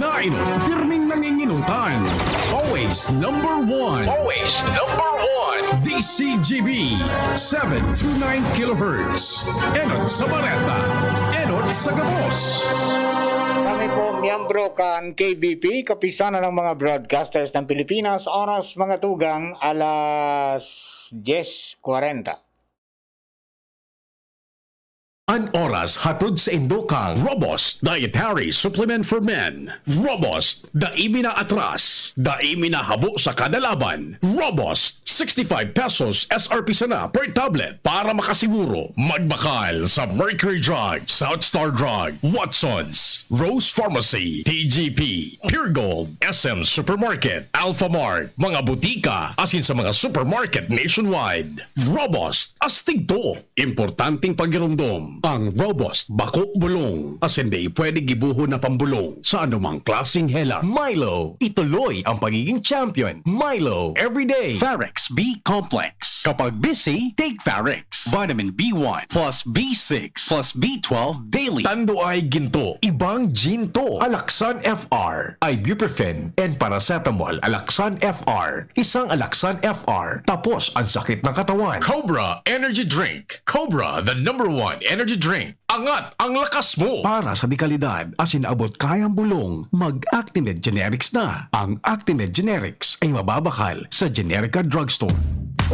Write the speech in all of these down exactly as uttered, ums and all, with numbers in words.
Nainot, pirming nanginginutan. Always number one. Always number one. D C G B, seven two nine kilohertz. Enot sa bareta. Enot sa gabos. Kami po, miyembro kan K B P, Kapisanan ng mga Broadcasters ng Pilipinas, oras mga tugang alas diyes kwarenta. An oras hatod saindo kan Robust Dietary Supplement for Men. Robust, dai mi naatras, dai mi nahabo sa kada laban. Robust, sixty-five pesos S R P sana per tablet para makasiguro. Magbakal sa Mercury Drug, South Star Drug, Watsons, Rose Pharmacy, T G P, Pure Gold, S M Supermarket, Alpha Mart, mga butika, asin sa mga supermarket nationwide. Robust, astig to! Importanteng pagiromdom, ang Robust bako bulong, asin dai pwede gibohon na pambolong sa anumang klaseng hela. Milo, ituloy ang pagiging champion. Milo, everyday. Farex B Complex. Kapag busy, take Farex. Vitamin B one plus B six plus B twelve daily. Tando ay ginto, ibang ginto. Alaxan F R, ibuprofen, and paracetamol. Alaxan F R, isang Alaxan F R, tapos ang sakit ng katawan. Cobra Energy Drink. Cobra, the number one energy drink. Angat ang lakas mo! Para sa dekalidad asin abot kayang bulong, mag-Actimed Generics na. Ang Actimed Generics ay mababakal sa Generica Drugstore.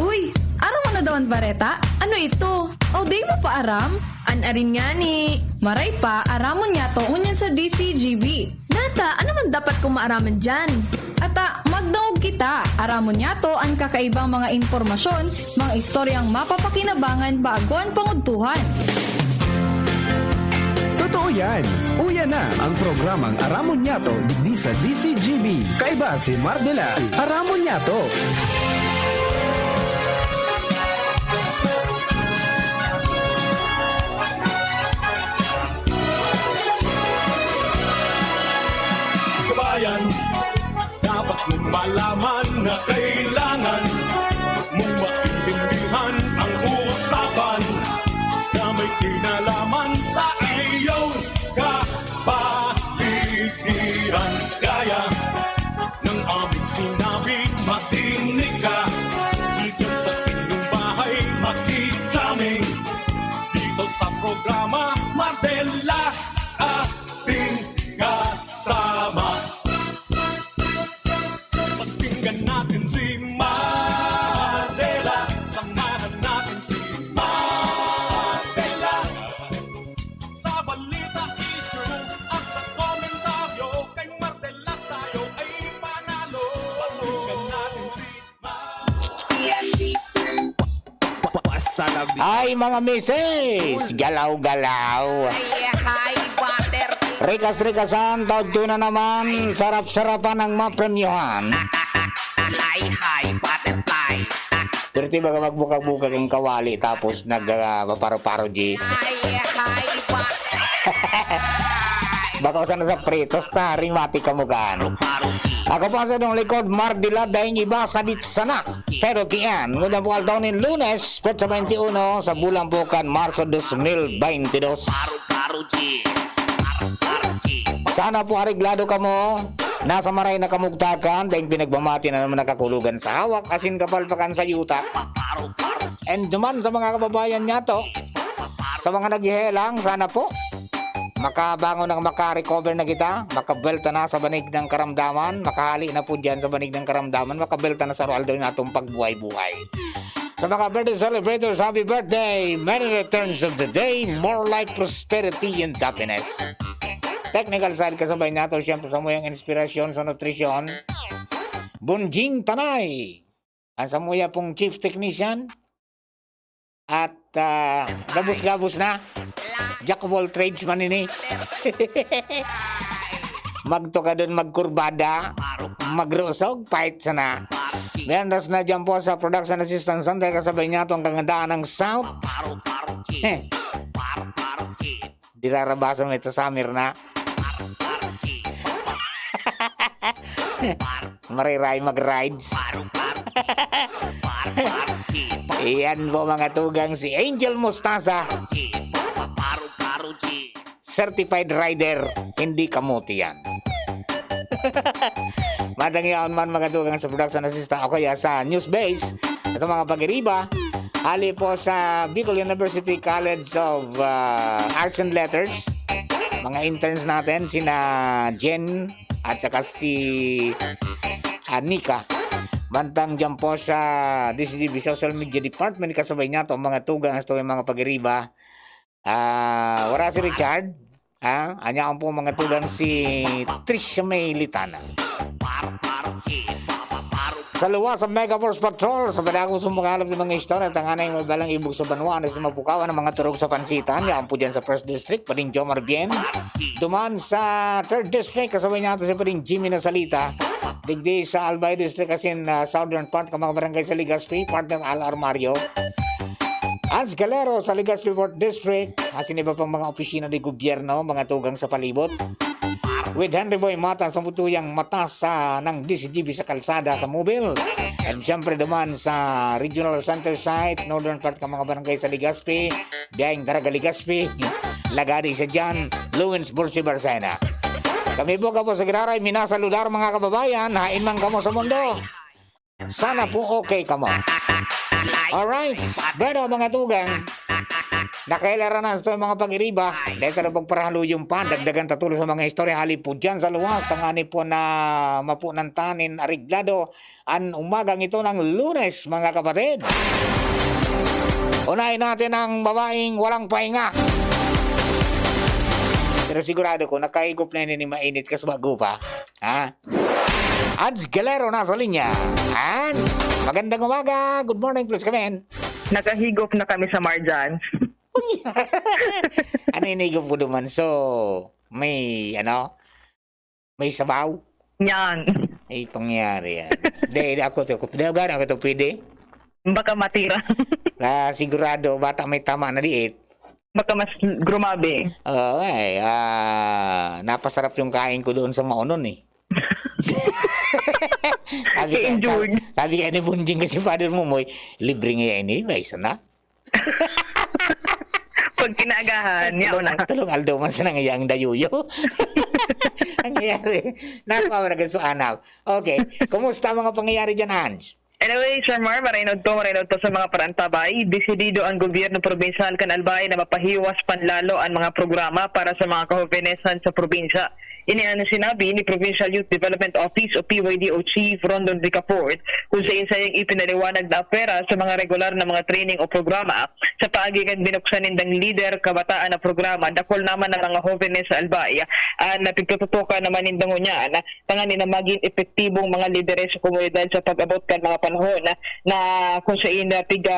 Uy, aram mo na daw an bareta? Ano ito? O, di mo pa aram? An arin ngani. Maray pa, aramon niyato ngunyan sa D C G B. Nata, ano man dapat kong maaraman diyan? Ata, magdangog kita. Aramon niyato an kakaibang mga impormasyon, mga istoryang mapapakinabangan bago an pangudtuhan. Totoo yan! Uya na ang programang Aramon Niyato digdi sa D C G B. Kaiba si Mardela. Aramon Niyato! Kabayan, dapat mong malaman na kailangan mong maintindihan ang usapan na may kinalaman sa iyong kapaligiran. Kaya ng aming sinabi, makinig ka. Diyan sa inyong bahay, makikita kami dito sa programa Mardela, ating kasama. Pakinggan natin si Mardela. Samahan natin si Mardela. Sa balita, issue, at sa komentaryo, kay Mardela tayo ay panalo. Pakinggan natin si Mardela. Basta lang di- Ay, mga misis, galaw-galaw. Ay, hi, Butter Tea. Rikas-rikasan, taod ko na naman, sarap-sarapan ang mapremyohan. Ay, hi, Butter Tea. Pero di ba ka magbukag-bukag ang kawali tapos nag, ah, paparo-paro, G? Ay, hi, Butter Tea. Baka usan na sa pritos, taring mati ka mo kan. Paro-paro, G. Ako po ang sa inyong likod, Mardila, daing iba, sadit sana. Pero kiyan, ngunyan po aldaw nin Lunes, petsa twenty-one, sa bulan po kan Marso dos mil veinte dos. Paro-paro, G. Paro-paro, G. Sana po areglado kamo. Nasa maray na kamugtakan, daing pinagmamati na naman nakakulogan sa hawak, asin kapalpakan sa yuta. Paro-paro, G. And duman sa mga kababayan niyato, sa mga naghihelang, sana po makabangon na, maka-recover na kita, makabelta na sa banig ng karamdaman, makahali na po diyan sa banig ng karamdaman, makabelta na sa roaldo na atong pagbuhay-buhay. Sa mga birthday celebrators, happy birthday! Merry returns of the day, more life, prosperity, and happiness. Technical side, kasabay nato, siyempre, sa muyang inspirasyon sa nutrisyon, Bunjing Tanay. Ang samuya pong chief technician, at, ah, gabos-gabos na. Jack of all trades man ini. Magtukadon, magkurbada, magrusog, pait sana. Meron das na dyan po sa Production Assistance Center, kasabay niya itong kagandahan ng sound. Heh. Dirarabasan mo ito, summer na. Mariray mag-rides. Iyan po, mga tugang, si Angel Mostaza. Certified rider, hindi kamote yan. Madangyaon man, mga tugang, sa production assistant o kaya sa news base, itong mga pag-iriba, hali po sa Bicol University College of ah, Arts and Letters. Mga interns natin, sina Jen at saka si Anika. Bantang dyan po sa D C G B Social Media Department, kasabay niya to, mga tugang, hasta yung mga pag-iriba. Ah, wala si Richard. Ah, anya akong po, mga tugang, si Trisha May Litana. Sa luwas sa Mega Force Patrol, sa padagos sa mga alam sa mga istorya, tanganay may balang ibog sa banwa, na sa mapukawan ng mga turog sa pansitan, yan po dyan sa First District, Pading Jomar Bien. Duman sa Third District, kasabay niya ito si Pading Jimmy Nasalita. Digdi sa Albay District, as in, ah, southern part, ka mga barangay sa Legazpi, partner Al Armario. Hans Galero sa Legazpi Fourth District, as in iba pang mga opisina de gobyerno, mga tugang sa palibot. With Henry Boy Mata sa mutuyang mata sa ng D C G B sa kalsada sa Mobile. And siyempre duman sa Regional Center Site, Northern Part ka mga barangay sa Legazpi, biyayang Daraga Legazpi, Lagadi sa Jan, Lewins Bursi Barcena. Kami po kapo sa Giraray, minasaludar mga kababayan, hain man kamo sa mundo. Sana po okay kamo. Alright. Bueno, mga tugang, nakailaranan sa mga pag-iriba. Dahil sa pagparahaluyon pa, dagdagan tatulo sa mga istorya. Hali po dyan sa luwas. Tangani po na mapunan tanin areglado an umagang ito ng Lunes, mga kapatid. Unahin natin ang babaeng walang pahinga. Pero sigurado ko, nakahigop na yun ni mainit kas bago pa. Ha? Hans Galero nasa linya. Hans, magandang umaga. Good morning, please come in. Nakahigop na kami sa Marjan. Ano yung higop ko duman? So, may, ano? May sabaw? Yan. Ay, pangyari yan. Hindi, hindi ako to. Hindi, gano'n ako to pwede. Baka matira. Ah, sigurado, bata may tama na diit. Baka mas grumabe. Oo, eh. Ah, napasarap yung kain ko doon sa Maonon eh. sabi, ka, I-enjoy. sabi, sabi kaya ni Bunjing kasi Father Mumoy, libre nga yan eh, may isa na. Pag kinaagahan, yaw na. Tulong aldo man sa nangyayang dayuyo. Nangyayari. Naku, ako nagasuanap. Okay. Kumusta mga pangyayari dyan, Ange? Anyway, Sir Mar, marainod to, marainod to sa mga parantabay. Desidido ang gobyerno probinsyal kan Albay na mapahiwas panlalo ang mga programa para sa mga kahobenesan sa probinsya. Ini ang sinabi ni Provincial Youth Development Office o P Y D O Chief Rondon Ricafort, kung sa insayang ipinaliwanag na apera sa mga regular na mga training o programa sa paagi kan binuksan nindang lider kabataan na programa. Dakol naman ang mga hobenes sa Albay ang pigtututukan naman nindang ngunyan, tanganing na magin epektibong mga lideres sa komunidad sa pag-abot kan mga panahon na, na kung sa ina piga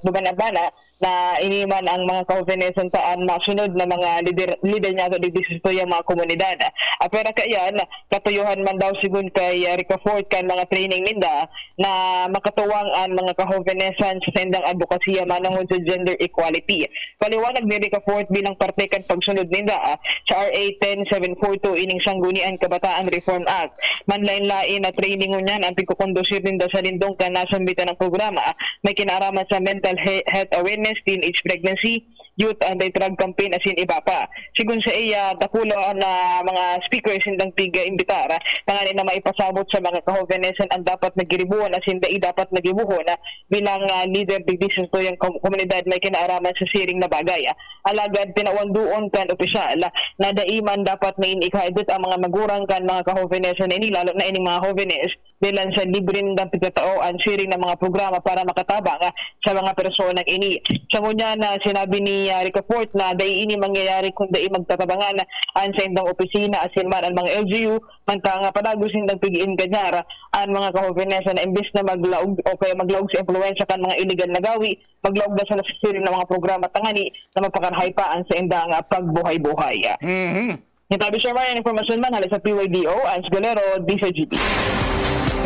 bumana-bana na ini man ang mga kahobenesan ta an masunod na mga lider, lider niya sa digdi sa mga komunidad. Ah, pero kaya na, katuyohan man daw sigun kay ah, Ricafort kan mga training ninda na makatuwang an mga kahobenesan sa sendang advokasya manungod sa gender equality. Paliwanag ni Ricafort bilang parte kan pagsunod ninda ah, sa R A ten seven four two ining Sanggunian Kabataan Reform Act. Manlain-lain na training ngunyan ang pagkukondusir ninda sa lindong kan nasambitan ng programa. May kinaaraman sa mental he- health awareness, teenage pregnancy, youth anti-drug campaign, asin iba pa. Sigun sa iya, dakulo na mga speakers sindang pig-imbitar, tanganing na maipasabot sa mga kahobenesan ang dapat na giribuhon asin dai dapat na gibuhon bilang ah, leader digdi sa tuyang kom- komunidad may kinaaraman sa siring na bagay. Alagad tinawan doon kan opisyal na dai man dapat na inikahidot ang mga magurang kan mga kahobenesan ini, lalo na ining mga hobenes, bilang sa libre nindang pagkatao ang siring na mga programa para makatabang ah, sa mga personang ini. Sa ngunyan na sinabi ni ah, Ricafort na dai ini mangyayari kung dai magtatabangan ang sa indang opisina asin man ang mga L G U, mantang ah, padagos nindang pig-iinganyar ang mga kahobenesan na imbes na maglaog o kaya maglaog sa impluwensya kan mga iligal na gawi, maglaog na sila sa siring na mga programa tangani na mapakarahay pa ang sa indang ah, pagbuhay-buhay. Mhm. Nitabi siya may impormasyon man hali sa P Y D O, Ans Galero, D C G P.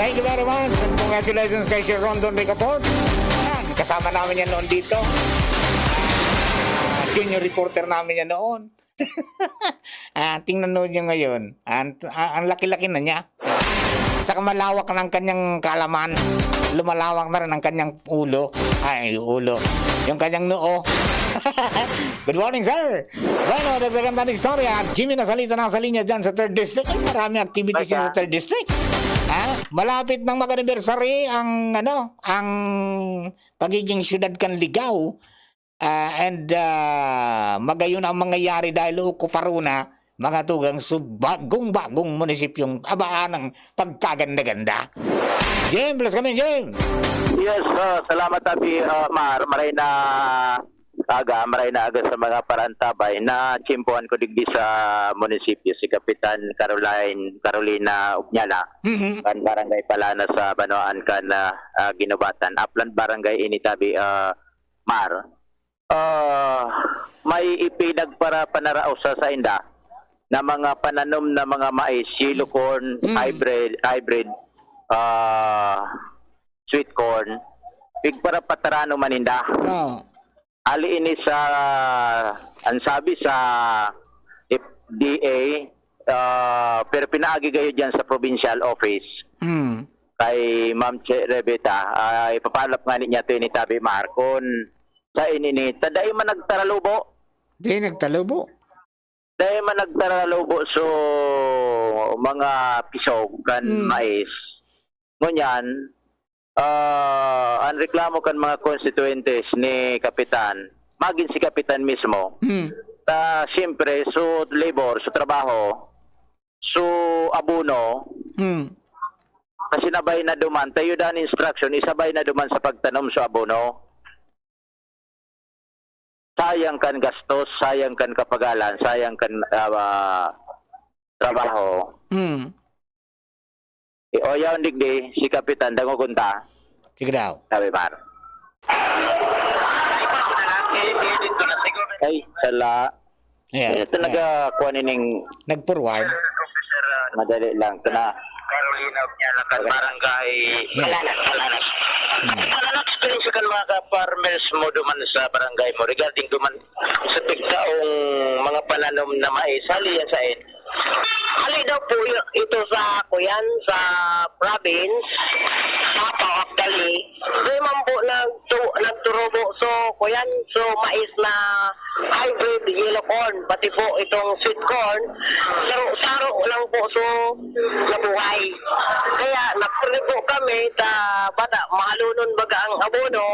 Thank you very much and congratulations kay Sir Rondon Ricafort. Yan, kasama namin yan noon dito. Ah, junior reporter namin yan noon. Ah, tingnan nyo ngayon. Ang, ang laki-laki na niya. At saka malawak na ang kanyang kaalaman. Lumalawak na rin ang kanyang ulo. Ay, ulo. Yung kanyang noo. Good morning, sir. Bueno, dagdagan ta ng istorya. Jimmy Nasalita nasa linya dyan sa third District. Ay, marami activities Ay, dyan sa sa- third District. Ha? Malapit nang mag-anniversary ang, ano, ang pagiging siyudad kan Ligao. Ah, and, ah, magayon ang mangyayari dahil okuparon na mga tugang sa bagong-bagong munisipyong abaan ng pagkaganda-ganda. Jim, bless kami, Jim! Yes, ah, salamat, Abi, ah, Mar. Maray na aga, maray na aga sa mga parantabay na tsimpuhan ko digdi sa munisipyo, si Kapitan Caroline, Carolina Ugnala, Mhm. kan Barangay Palana sa Banwaan kan, ah, ah, Ginubatan. Upland Barangay ini, Tabi, ah, Mar. Ah, may ipinagparapanarao sa sainda na mga pananom na mga mais, yellow corn, Mm. hybrid, hybrid, ah, sweet corn, pigparapatarano man ninda. Oo. Ali ini sa, ang sabi sa F D A, ah, pero pinaagi gayo diyan sa provincial office Mm. kay Ma'am Che Rebeta. Ah, ipapalap nga niya to ini, Tabi Mar, kun sa inini, ta dai man nagtaralubo. Di nagtalubo? Dai man nagtaralubo so mga pisog kan Mm. mais. Ngunyan, ah, ang reklamo kan mga konstituyentes ni Kapitan, magin si Kapitan mismo, Mm. ta siyempre, so labor, so trabaho, so abono, Mm. ta sinabay na duman, tayo dan instruction, isabay na duman sa pagtanom so abono. Sayang kan gastos, sayang kan kapagalan, sayang kan, ah, trabaho. Mm. E, o, yaon digdi, si Kapitan, dangogon ta. Sige daw. Tabi Mar. Ay, sala. Yeah. Eh, ito Yeah. nagkakuha nining Nag-forward. Madali lang. Ito na. Carolina Ugnala, kan Barangay Yeah. Malanas, Malanas. Mm. Malanas, experience kan mga ka-farmers mo duman sa barangay mo regarding duman sa pigtaong mga pananom na mais, hali yan sa Hali daw po y-, ito sa, kuyan, sa province, Davao, actually. Di man po nagtu-, nagturubo. So, kuyan, so mais na hybrid yellow corn, pati po itong sweet corn, saro-saro lang po. So, nabuhay. Kaya nagpuli po kami, ta bata, mahalunon baga ang abono.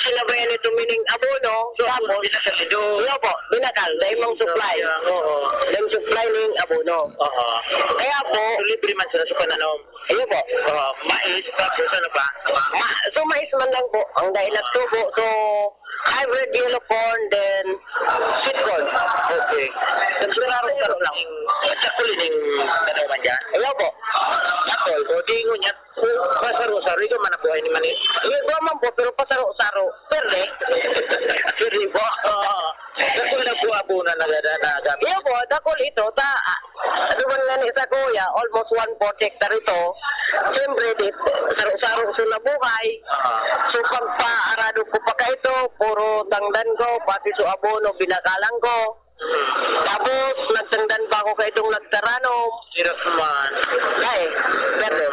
Sinabayan nito mining abono. So, tapos, binakal ito? Iyo po, binakal. Dahil mang supply. Oo. Dahil supply ning abono. Oo. Kaya po, So, libre man sila sa pananom. Iyo po. Oo, mais, tapos ano pa? Ma-, so, mais man lang po. Ang dahil nagtubo. So, hybrid yellow corn, then sweet corn. Okay. Nagsuraro-saro lang. At saka ning tanaman dyan? Iyo po. Ako, o, di ngunyan. Pasaro-saro, ikaw man ang buhay ni Mani. Yung iba man po, pero pasaro-saro. Perde. Perde po. Oo. Kasi wala po abo na nagada-, nagamit. Iyo po, dakul ito. Ta, ah, ano man nga ni sa kuya, almost one fourth hectare ito. Siyempre, di, saro-saro sa nabuhay. Ah. So, pagpaarado ko pa ka ito, puro tangdan ko, pati sa abono, binakalan ko. Tapos, nagtangdan pa ako kay itong nagtaranom. Hirap man. Ay, pero,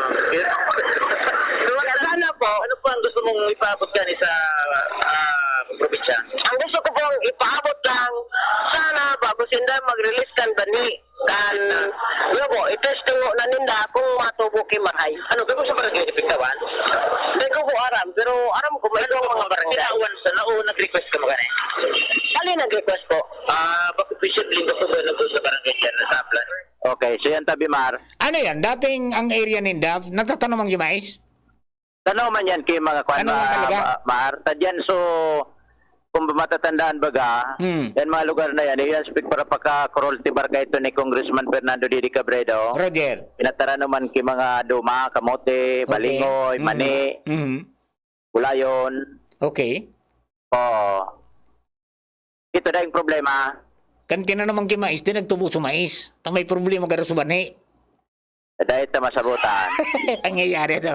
Pero wala sana po. Ano po ang gusto mong ipaabot gani sa, ah, probinsya? Ang gusto ko pong ipaabot lang, sana bago sinda mag-release kan bani, kan, ano po, itesting na ninda kung matubo ki maray. Ano, pero sa barangay ni Pigtawan? Hindi ko po aram, pero aram ko may ibang mga barangay. Pigtawan sa Lao, nag-request ka mo gani? Kali nag-request po. Ah, baka posibleng bako ba nandun sa barangay dyan, nasa Aplan? Okay, so yan, Tabi Mar. Ano yan? Dating ang area ninda, natatanom ang mais? Tanaman yan kay mga kwan, Ano nga ma-, talaga? ma-, Mar. Ta dyan, so, kung matatandaan baga, Hmm. yan mga lugar na yan, yan sa pigparapaka-cruelty barka ito ni Congressman Fernando Didi Cabredo. Roger. Pinataranuman kay mga duma, kamote, Okay. balingoy, Mhm. mani, Mhm. gulayon. Okay. Oo. Ito na yung problema. Kan tinanaman ki mais, di nagtubo sa mais. Ta may problema garo sa bani. Dahil ta masabutan. Ang nangyayari daw.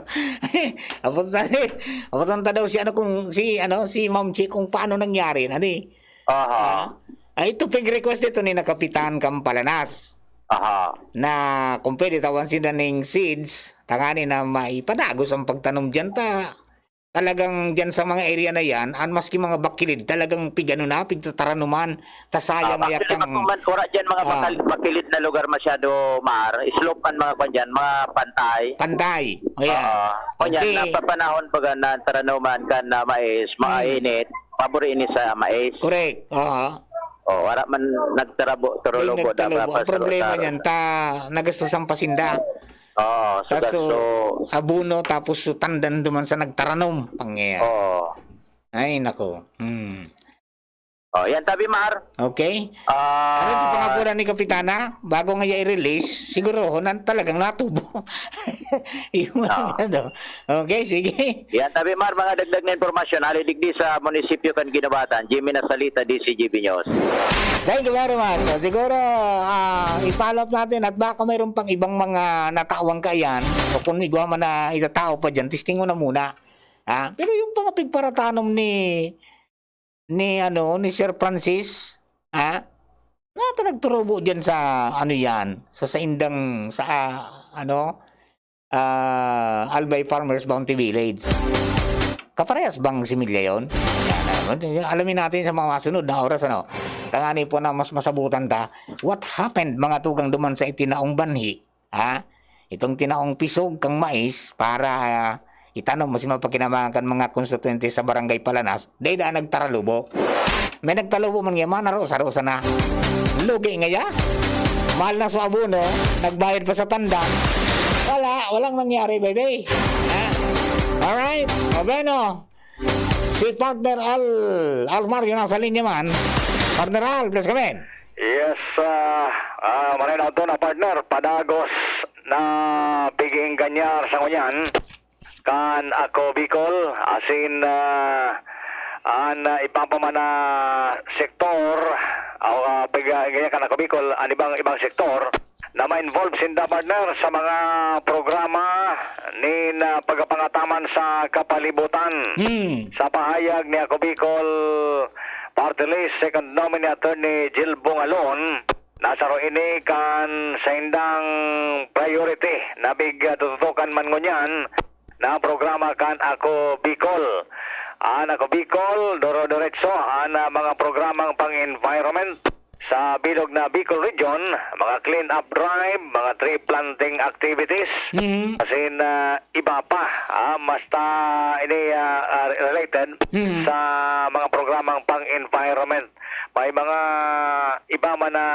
Abutan, abutan ta daw si ano kung, si ano, si Ma'am Chi kung paano nangyari na ni. Aha. Ah, ito pig-request ito ni na Kapitan Kampalanas. Aha. Na kung pwede tawan sila ning seeds, tangani na maipadagos ang pagtanom diyan ta. talagang diyan sa mga area na yan, an maski mga bakilid, talagang pig-ano na, pigtataranuman. Ta sayang Ah, ngaya actually, kan makuman, wala dyan mga ah. bakal-, bakilid na lugar masyado, Mar. Slope an mga kwan dyan, mga pantay. Pantay. O, yan. Oo. Kwan yan, Okay. napapanahon baga na taranuman kan, ah, mais, Hmm. mainit, pabor ini sa mais. Correct. Oo. O, wala man nagtarabo, May turulubo, nagtalubo. dapat Ang problema pasarutaro. niyan, ta, nagastos ang pasinda. Oo, so Tas, so, gasto. abono, tapos so tandan duman sa nagtaranom. Pangyan. Oo. Ay, nako. Hmm. Oh, yan, tabi, Mar. Okay. Ah. Ano sa pangapunan ni Kapitana? Bago nga i-release, siguro, ho, nan-, talagang natubo. Yung Oo. ano. Okay, sige. Yan, tabi, Mar, mga dagdag na impormasyon, ali digdi sa munisipyo kan Guinobatan, Jimmy Nasalita, D C G B News. Thank you very much. So, siguro, ah, i-follow up natin at baka mayroon pang ibang mga natawang kaiyan o kung igwa man na itatao pa dyan, testingon na muna. Ah, pero yung mga pigparatanom ni, ni ano, ni Sir Francis, ah, nga ta nagturubo dyan sa, ano yan, sa saindang, sa, ah, ano, ah, Albay Farmers Bounty Village. Kaparehas bang similya yon? Yan, ah, alamin natin sa mga masunod na oras, ano. Tangani po na mas masabutan ta, what happened, mga tugang, duman sa itinaong banhi? Ha? Itong tinaong pisog kang mais para, ah, itanom mo si mapakinabangan kan mga konstituyente sa Barangay Palanas, dai daa nagtaralubo. May nagtalubo man ngaya, manaro-saro sana. Lugi ngaya. Mahal na sa abono, nagbayad pa sa tandan. Wala, walang nangyari, baby. Ha? Alright? O, bueno. Si Partner Al, Al Mario nasa linya man. Partner Al, please come in. Yes, ah, ah, maray na ito na, partner. Padagos na pig-iinganyar sa ngunyan kan Ako Bicol, asin, ah, an, ah, iba pa man na sektor, o, ah, pig-, ah, ganyan kan Ako Bicol, an ibang, ibang sektor, na ma-involve sinda, partner, sa mga programa nin, ah, pagpangataman sa kapalibutan. Hmm. Sa pahayag ni Ako Bicol Party List Second Nominee Attorney Jill Bungalon, na saro ini kan saindang priority na pig-, ah, tututukan man ngunyan na programa kan Ako Bicol. An Ako Bicol, doro-diretso an, ah, mga programang pang-environment sa bilog na Bicol Region, mga clean-up drive, mga tree planting activities, Mhm. asin, ah, iba pa, ah, basta ini, ah, ah, related Mhm. sa mga programang pang-environment. May mga iba man na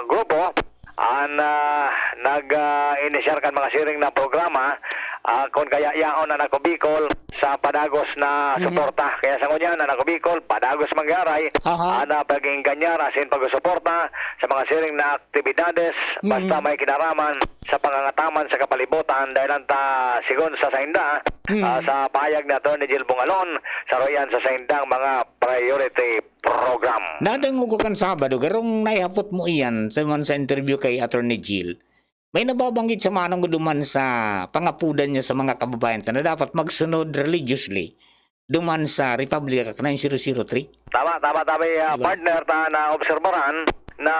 grupo an, ah, nag, ah, inisyar kan mga siring na programa, ah, kun kaya yaon an Ako Bicol sa padagos na Mhm. suporta. Kaya sa ngunyan, an Ako Bicol, padagos manggaray Aha. an, ah, pag-iinganyar asin pagsusuporta sa mga siring na aktibidades, basta Mhm. may kinaraman sa pangangataman sa kapalibutan, dahil ang ta-, sigon sa sainda, Mhm. ah, sa pahayag ni Attorney Jill Bungalon, saro yan sa saindang mga priority program. Nadangog ko kan Sabado, garong naihapot mo iyan sa, man sa interview kay Attorney Jill. May nababanggit siya manong duman sa pangapodan niya sa mga kababayan ta na dapat magsunod religiously duman sa Republika kan nine zero zero three. Tama, tama, tama, ah, Diba? partner, ta na obserbaran na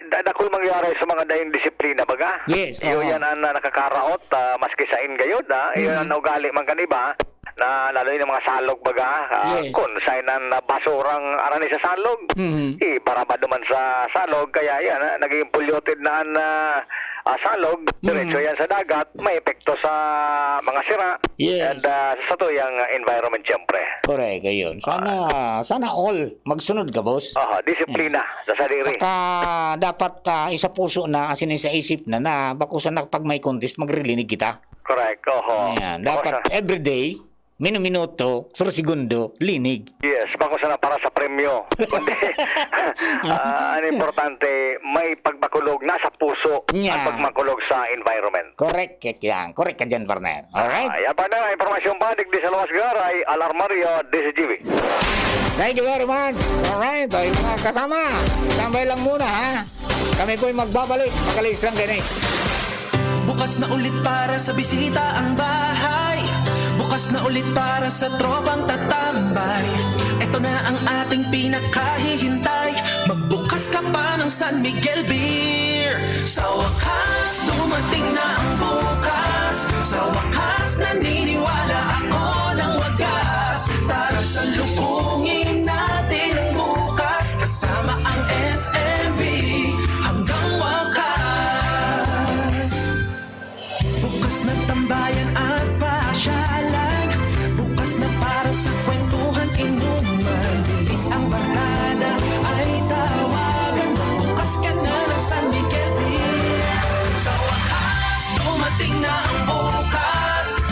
da-, dakul mangyari sa mga daing disiplina, baga? Yes, Iyo oo. yan ang, ah, nakakaraot, ah, maski sain gayod, ah. Iyo Mhm. ang ugali man kan iba, na lalo yung mga salog baga, ah, Yes. kun sain ang, ah, basurang arani sa salog, Mhm. ibarabad naman sa salog, kaya yan, ah, naging polluted na ang, ah, ah, salog, Mhm. diretso yan sa dagat, may epekto sa mga sira, Yes. and, ah, sa tuyang, ah, environment, siyempre. Correct, ayun. Sana, Ah. sana all magsunod ka, boss. Aha, disiplina sa sadiri. Saka dapat, ah, isa puso na, asin isa isip na, na bako sana pag may contest, magrilinig kita. Correct, oho. Ayan, Tapos dapat na everyday, minu-minuto, sur segundo, linig. Yes, bako sana para sa premyo. Kundi, ah, ang importante, may pagbakulog na sa puso Nya. at pagmakulog sa environment. Correct, kek yan. Correct ka dyan, partner. Alright? Ah, yan, partner, ang impormasyon pa, digdi sa Luwas Garay, Alarmario, D C G B. Thank you very much. Alright, o, yung mga kasama, standby lang muna, ha? Kami po'y magbabalik. Makalihis lang kayo na eh. Bukas na ulit para sa bisita ang bahay. Bukas na ulit para sa tropang tatambay. Ito na ang ating pinakahihintay. Magbukas ka pa ng San Miguel Beer. Sa wakas, dumating na ang bukas. Sa wakas, naniniwala ako ng wagas.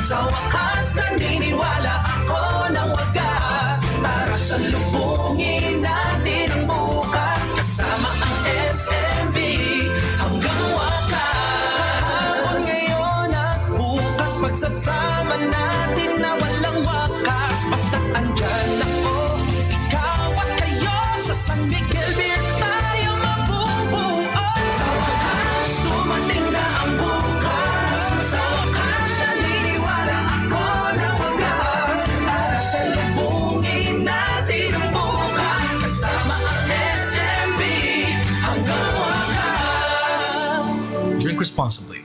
Sa wakas, naniniwala ako ng wagas. Tara, salubungin natin ang bukas. Kasama ang S M B hanggang wakas. Kahapon, ngayon at bukas, pagsasama natin na walang wakas. Basta't andyan ako, ikaw at kayo, sa San Miguel Beer tayo mabubuo. Sa wakas, dumating na ang bukas. Sa wakas, naniniwala ako na wagas. Tara, salubungin natin ang bukas. Kasama ang S M B hanggang wakas. Drink responsibly.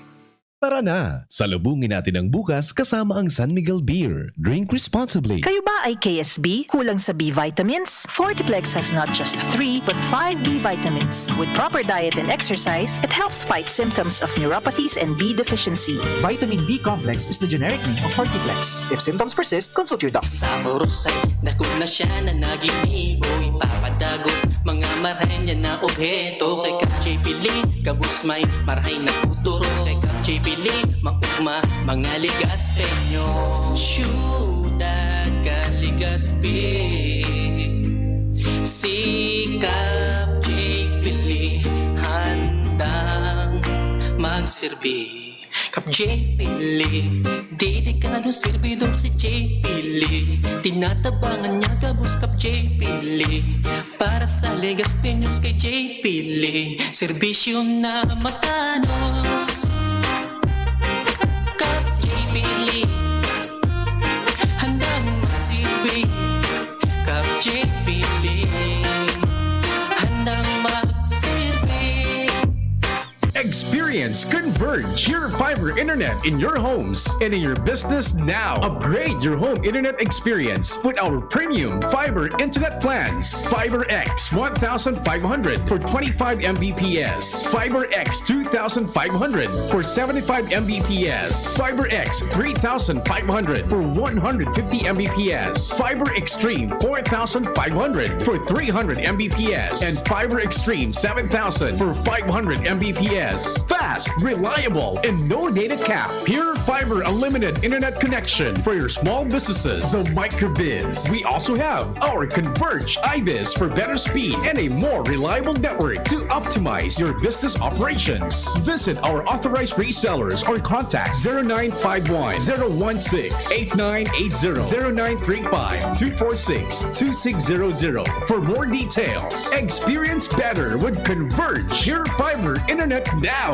Tara na! Salubungin natin ang bukas kasama ang San Miguel Beer. Drink responsibly. Kayo ba ay K S B? Kulang sa B vitamins? Fortiplex has not just three, but five B vitamins. With proper diet and exercise, it helps fight symptoms of neuropathies and B deficiency. Vitamin B complex is the generic name of Fortiplex. If symptoms persist, consult your doctor. Sa oros ay dakul na siya na naginibo. Ipapadagos mga marhay niya na obheto. Kay Kap J P Lee, gabos may marhay na futuro. Kay Kap J P Lee, maugma mga Legazpeño. Syudad kan Legazpi, si Kap J P Lee handang magserbi. Kap J P Lee, dedikadong servidor si J P Lee. Tinatabangan niya gabos Kap J P Lee. Para sa Legazpeños kay J P Lee, serbisyo na matanos. Kap J P Lee, handang magserbi. Kap J P Lee, handang magserbi. Experience Converge, your fiber internet in your homes and in your business now. Upgrade your home internet experience with our premium fiber internet plans. Fiber X one thousand five hundred for twenty-five M B P S. Fiber X two thousand five hundred for seventy-five M B P S. Fiber X three thousand five hundred for one hundred fifty M B P S. Fiber Extreme four thousand five hundred for three hundred M B P S. And Fiber Extreme seven thousand for five hundred M B P S. Fast, reliable, and no data cap. Pure Fiber Unlimited Internet Connection for your small businesses. The Microbiz. We also have our Converge iBiz for better speed and a more reliable network to optimize your business operations. Visit our authorized resellers or contact zero nine five one, zero one six, eight nine eight zero, zero nine three five, two four six, two six zero zero for more details. Experience better with Converge, your fiber internet now.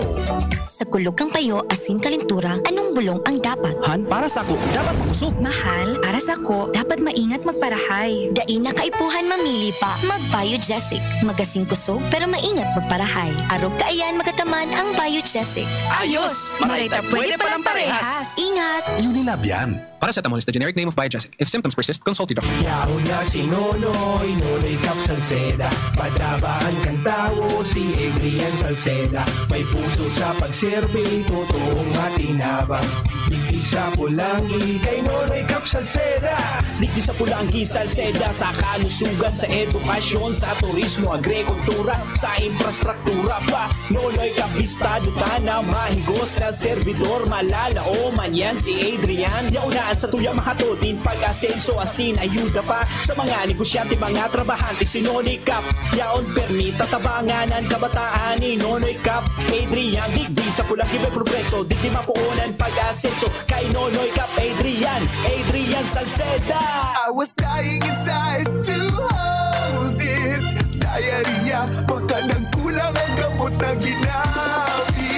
Sa kulog kan payo asin kalentura, anong bulong ang dapat? Han, para sako, dapat makosog. Mahal, para sako, dapat maingat magparahay. Dai na kaipuhan mamili pa. Mag-Biogesic. Magasin kosog, pero maingat magparahay. Arog kaiyan magataman ang Biogesic. Ayos! Maray ta pwede palang parehas. Ingat! Unilab yan. Paracetamol is the generic name of Biogesic. If symptoms persist, consult your doctor. Yaon na si Nonoy, Nonoy Cap Salceda. Padabaan kan tawo si Adrian Salceda. May puso sa pagserbi, totoong matinabang. Digdi sa Pulanggi, kay Nonoy Cap Salceda. Digdi sa Pulanggi, Salceda, sa kalusugan, sa edukasyon, sa turismo, agrikultura, sa infrastruktura pa. Nonoy Cap, bistado ta na mahigos na serbidor, malalaoman yan si Adrian. Yaon na an satuya mahatod nin pag-asenso asin ayuda pa sa mga negosyante, mga trabahante. Si Nonoy Cap, yaon permi tatabangan an kabataan ni Nonoy Cap Adrian. Digdi sa Pulanggi may progreso, digdi mapoon an pag-asenso kay Nonoy Cap Adrian, Adrian Salceda. I was dying inside to hold it. Diarrhea, baka nagkulang ang gamot na ginamit.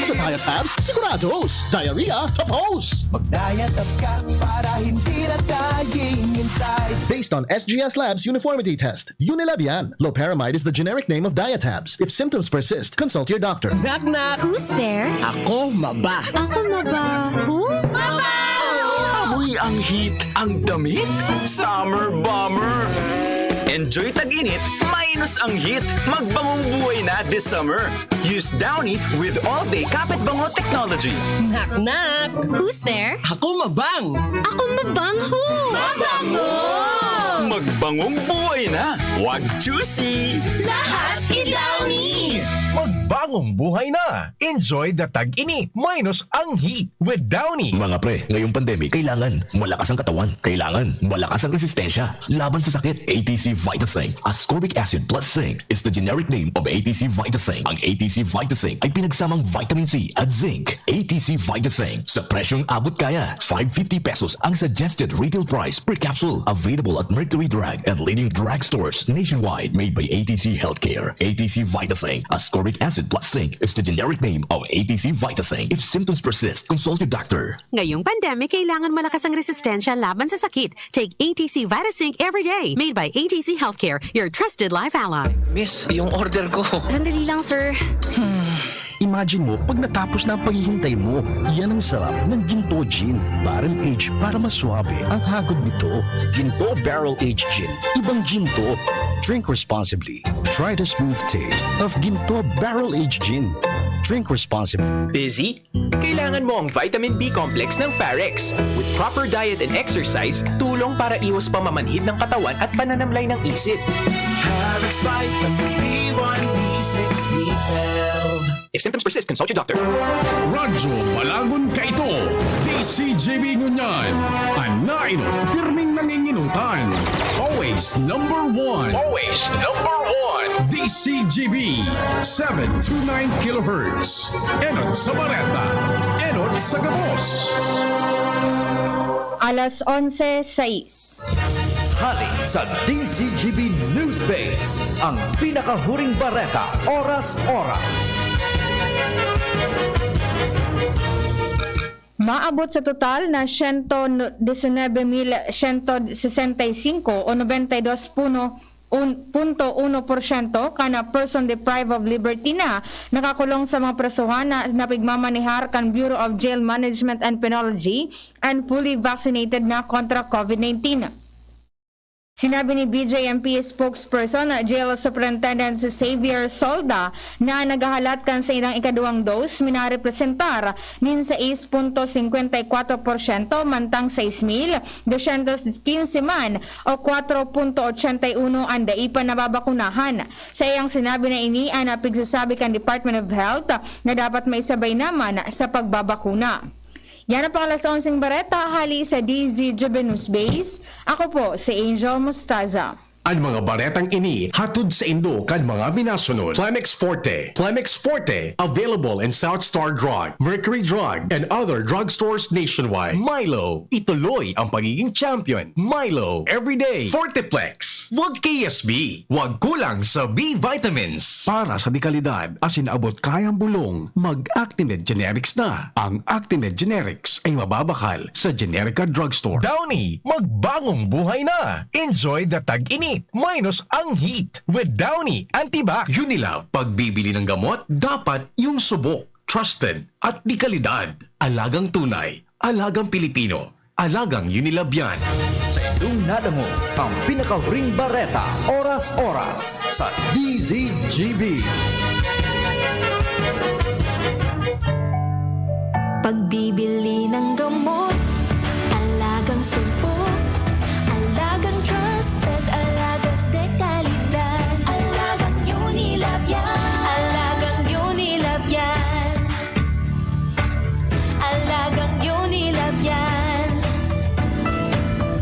Sa Diatabs, sigurados. Diarrhea, tapos. Mag-Diatabs ka para hindi na dying inside. Based on S G S Labs uniformity test. Unilab yan. Loperamide is the generic name of Diatabs. If symptoms persist, consult your doctor. Knock, knock! Who's there? Ako, maba. Ako, maba. Who? Amoy ang heat, ang damit, summer bomber. Enjoy tag-init, minus ang heat. Magbangong buhay na this summer. Use Downy with all-day Kapit Bango technology. Knock, knock! Who's there? Ako, mabang! Ako, mabang, who? Mabango! Magbangong buhay na! Wag juicy! Lahat i-Downy! Magbangong buhay na! Enjoy the tag-init minus ang heat with Downy. Mga pre, ngayong pandemic, kailangan malakas ang katawan. Kailangan malakas ang resistensya laban sa sakit. A T C Vitasync, ascorbic acid plus zinc, is the generic name of A T C Vitasync. Ang A T C Vitasync ay pinagsamang vitamin C at zinc. A T C Vitasync, sa presyong abot kaya. Five fifty pesos ang suggested retail price per capsule. Available at Mercury Drug and leading drugstores nationwide. Made by A T C Healthcare. A T C Vitasync, ascorbic acid plus zinc, is the generic name of A T C Vitasync. If symptoms persist, consult your doctor. Ngayong pandemic, kailangan malakas ang resistensya laban sa sakit. Take A T C Vitasync every day. Made by A T C Healthcare, your trusted life ally. Miss, yung order ko. Sandali lang, sir. Imagine mo, pag natapos na ang paghihintay mo, yan ang sarap ng Ginto Gin. Barrel aged para mas suabe ang hagod nito. Ginto Barrel Aged Gin. Ibang Ginto. Drink responsibly. Try the smooth taste of Ginto Barrel Aged Gin. Drink responsibly. Busy? Kailangan mo ang vitamin B complex ng Farex. With proper diet and exercise, tulong para iwas pamamanhid ng katawan at pananamlay ng isip. Farex Vitamin B one, B six, B twelve. If symptoms persist, consult your doctor. Radyo Balagon Kaito, D C G B ngunyan. An nainot, pirming nanginginutan. Always number one. Always number one. D C G B, seven two nine kilohertz. Enot sa bareta, enot sa gabos. Alas onse sais. Hali sa D C G B News Base, ang pinakahuring bareta, oras-oras. Maabot sa total na siyento disinebe mil siyento sesenta y singko o nobenta y dos puno un, punto uno porsyento kan person deprived of liberty na nakakulong sa mga presohan na napigmamanehar kan Bureau of Jail Management and Penology and fully vaccinated na kontra COVID nineteen. Sinabi ni B J M P spokesperson na Jail Superintendent si Xavier Solda na naghahalat kan saindang ikaduwang dose, minarepresentar nin sais punto singkwenta y kwatro porsyento, mantang sais mil dosyentos kinse man o kwatro punto ochenta y uno an dai pa nababakunahan. Sa iyang sinabi na ini an pigsasabi kan Department of Health na dapat maisabay naman sa pagbabakuna. Yan ang pang alas onseng bareta hali sa D Z G B News Base. Ako po si Angel Mostaza. An mga baretang ini hatod saindo kan mga minasunod: Plemex Forte. Plemex Forte, available in South Star Drug, Mercury Drug, and other drugstores nationwide. Milo, ituloy ang pagiging champion. Milo, everyday. Forteplex, wag K S B, wag kulang sa B vitamins. Para sa dekalidad asin abot kayang bulong, mag-Actimed Generics na. Ang Actimed Generics ay mababakal sa Generica Drugstore. Downy, magbangong buhay na! Enjoy the tag-init minus ang heat with Downy Antibac. Unilab, pagbibili ng gamot, dapat yung subok, trusted, at dekalidad. Alagang tunay, alagang Pilipino, alagang Unilab yan. Sa indong nadangog, ang pinakahuring bareta, oras-oras, sa D Z G B. Pagbibili ng gamot, alagang subok, alagang trusted, alagang dekalidad, alagang Unilab yan. Alagang Unilab yan. Alagang Unilab yan.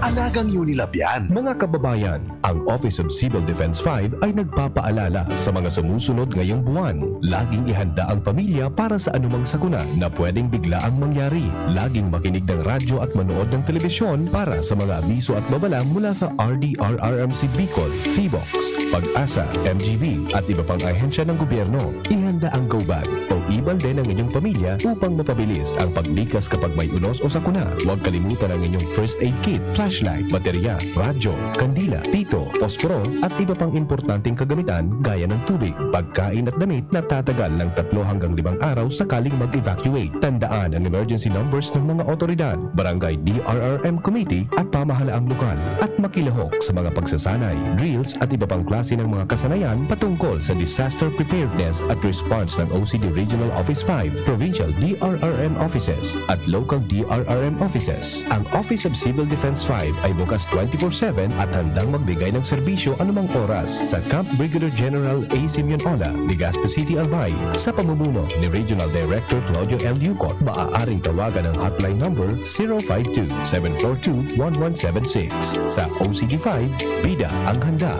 Alagang Unilab yan. Mga kababayan, ang Office of Civil Defense five ay nagpapaalala sa mga sumusunod ngayong buwan. Laging ihanda ang pamilya para sa anumang sakuna na pwedeng biglaang mangyari. Laging makinig ng radyo at manood ng telebisyon para sa mga abiso at babala mula sa R D R R M C Bicol, PHIVOLCS, PAGASA, M G B, at iba pang ahensya ng gobyerno. Ihanda ang go bag o e-balde ng inyong pamilya upang mapabilis ang paglikas kapag may unos o sakuna. Huwag kalimutan ang inyong first aid kit, flashlight, baterya, radyo, kandila, pito, posporo, at iba pang importanteng kagamitan gaya ng tubig, pagkain at damit na tatagal ng tatlo hanggang limang araw sakaling mag-evacuate. Tandaan ang emergency numbers ng mga otoridad, barangay D R R M committee at pamahalaang lokal, at makilahok sa mga pagsasanay, drills at iba pang klase ng mga kasanayan patungkol sa disaster preparedness at response ng O C D Region Office five, Provincial D R R M Offices, at Local D R R M Offices. Ang Office of Civil Defense five ay bukas twenty-four seven at handang magbigay ng serbisyo anumang oras sa Camp Brigadier General A. Simeon Ona, Legazpi City, Albay. Sa pamumuno ni Regional Director Claudio L. Yucot, maaaring tawagan ang hotline number zero five two, seven four two, one one seven six. Sa O C D five, bida ang handa.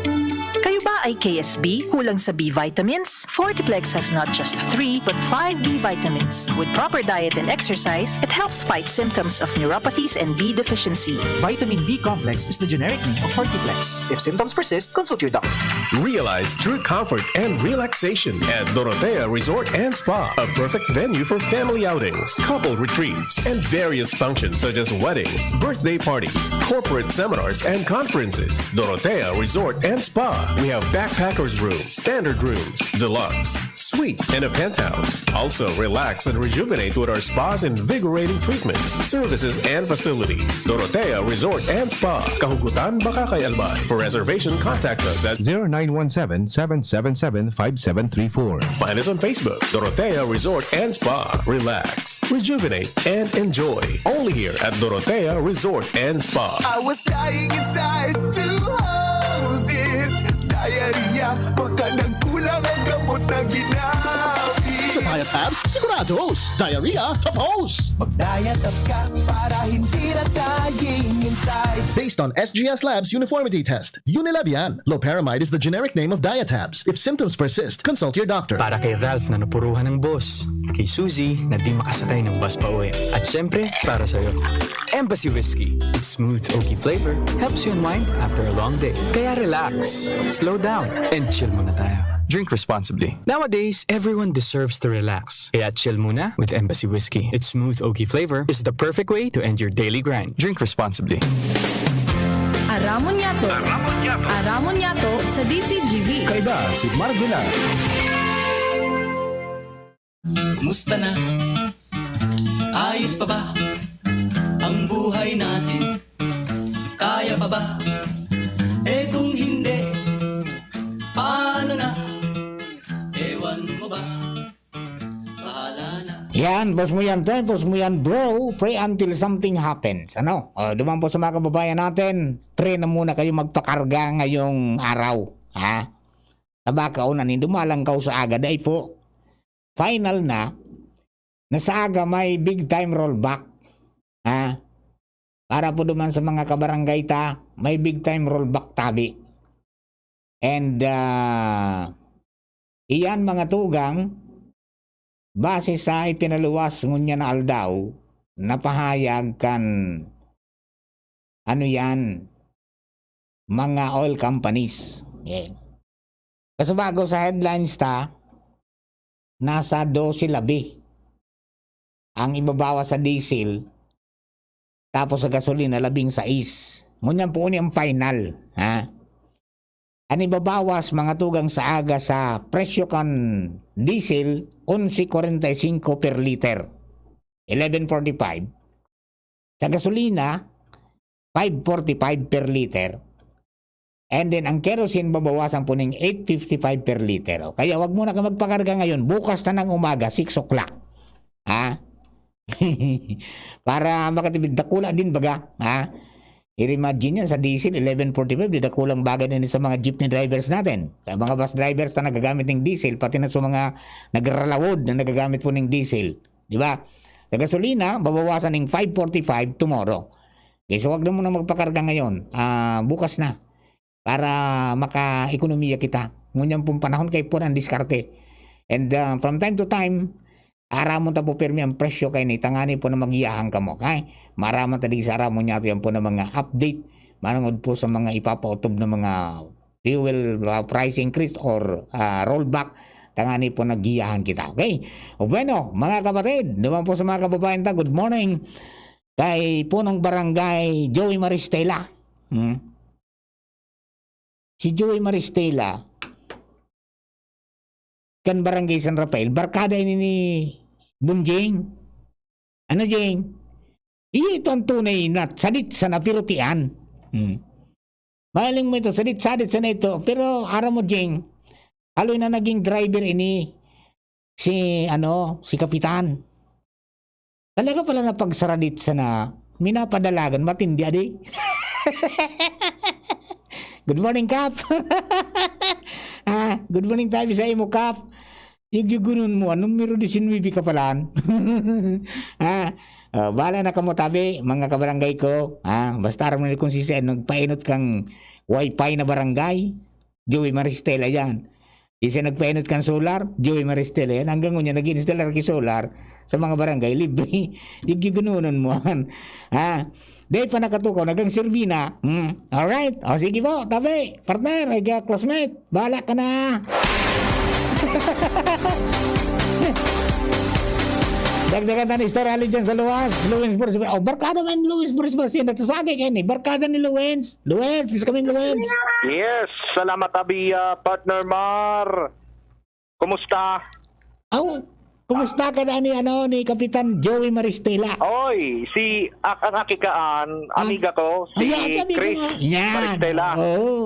Kayo ba ay K S B, kulang sa B vitamins? Fortiplex has not just three, but five B vitamins. With proper diet and exercise, it helps fight symptoms of neuropathies and B deficiency. Vitamin B complex is the generic name of Fortiplex. If symptoms persist, consult your doctor. Realize true comfort and relaxation at Dorotea Resort and Spa, a perfect venue for family outings, couple retreats, and various functions such as weddings, birthday parties, corporate seminars, and conferences. Dorotea Resort and Spa. We have backpackers room, standard rooms, deluxe, suite, and a penthouse. Also, relax and rejuvenate with our spa's invigorating treatments, services, and facilities. Dorotea Resort and Spa, Kahugutan, Bacacay, Albay. For reservation, contact us at zero nine one seven, seven seven seven, five seven three four. Find us on Facebook, Dorotea Resort and Spa. Relax, rejuvenate, and enjoy. Only here at Dorotea Resort and Spa. I was dying inside to hold it. Diarrhea, baka nagkulang ang gamot na ginamit. Sa Diet Abs, sigurados. Diarrhea, tapos. Mag-diet abs ka para hindi na dying inside. Based on S G S Labs uniformity test, Unilab yan. Loperamide is the generic name of Diatabs. If symptoms persist, consult your doctor. Para kay Ralph na napuruhan ng boss, kay Suzy na di makasakay ng bus pa uwi, at syempre, para sa'yo. Embassy Whiskey. Its smooth oaky flavor helps you unwind after a long day. Kaya relax, slow down, and chill muna tayo. Drink responsibly. Nowadays, everyone deserves to relax. Kaya chill muna with Embassy Whiskey. Its smooth oaky flavor is the perfect way to end your daily grind. Drink responsibly. Aramon Yato. Aramon Yato sa D C G V. Kaiba si Mark Villar. Kumusta na? Ayos pa ba ang buhay natin? Kaya pa ba? Eh, kung hindi, paano na? Ewan mo ba? Bahala na. Yan, pause mo yan, Ton. Pause mo yan, bro. Pray until something happens. Ano? O, duman po sa mga kababayan natin, pray na muna kayo magpakarga ngayong araw. Ha? Tabaka o nanin, dumalangkaw sa aga, dai po. Final na, na sa aga may big time rollback. Ha? Para po duman sa mga kabarangay ta, may big time rollback tabi. And, ah, iyan, mga tugang, base sa ipinaluwas ngunyan na aldaw na pahayag kan, ano yan, mga oil companies. Okay. Kasi bago sa headlines ta, nasa dose labi ang ibabawas sa diesel, tapos sa gasolina, labing sais. Ngunyan po ni ang final, ha? An ibabawas, mga tugang, sa aga sa presyo kan diesel, onse kwarenta y singko per liter, eleven forty-five. Sa gasolina, five forty-five per liter. And then, ang kerosene, babawasan po ning eight fifty-five per liter. O, kaya wag muna ka magpakarga ngayon. Bukas na ng umaga, six o'clock. Ha? Para makatipid. Dakula din, baga. Ha? I-imagine yan sa diesel, eleven forty-five, di dakulang bagay na yun sa mga jeepney drivers natin. Sa mga bus drivers na nagagamit ng diesel, pati na sa mga nagralawod na nagagamit po ng diesel. Di ba? Sa gasolina, babawasan ng five forty-five tomorrow. Okay, so wag na muna magpakarga ngayon. Ah, bukas na. Para makaekonomiya kita. Ngunyan pong panahon kay po ng diskarte. And, ah, from time to time, aramon ta po pirmi ang presyo kay ni tangani po na magiyahan kamo. Kay, maraman ta di sa aramon niya yan po ng mga update. Manungod po sa mga ipapautob na mga fuel, ah, price increase or, ah, rollback. Tangani po nagiyahan kita. Okay? O bueno, mga kapatid, naman po sa mga kababayan ta, good morning. Kay punong barangay Joey Maristela. Hmm? Si Joey Maristela, kan barangay San Rafael, barkada ini ni Bun Jing. Ano, Jing? Iyo ito ang tunay na sadit sa napirutian. Hmm. Mahiling mo ito, sadit-sadit sana ito. Pero aram mo, Jing, haloy na naging driver ini si, ano, si Kapitan. Talaga pala napagsaradit sana, minapadalagan, matindi, adi. Good morning, Kap. Ah, good morning tabi sa imo, Kap. Yugyugunon mo, an numero disinuybe ka palan. Ah, oh, bahala na kamo, tabi, mga kabarangay ko. Ah, basta aram mo kung sisay nagpainot kang wifi na barangay, Joey Maristela yan. Isa nagpainot kan solar, Joey Maristela yan. Hanggang ngunyan, nag-install ki solar sa mga barangay, libre. Yung gigununon mo, an. Ha? Dahil pa nakatukaw, nagang sirbi na. Hmm. Alright. O, sige po, tabi. Partner, ay, classmate. Bahala ka na. Dagdagan tayo ng istorya, ali dyan sa luwas. Luwins versus... Oh, barkada man, Luwins versus Marcin. Ito sa akin, eh. Barkada ni Luwins. Luwins, please kami, Luwins. Yes, salamat, abi, ah, partner Mar. Kumusta? Aw, kumusta ka na ni, ano, ni Kapitan Joey Maristela? Oy, si, ak-, ang aki kaan, Ah. amiga ko, si Ayan, sabi ko Chris nga. Yan. Maristela. Oo.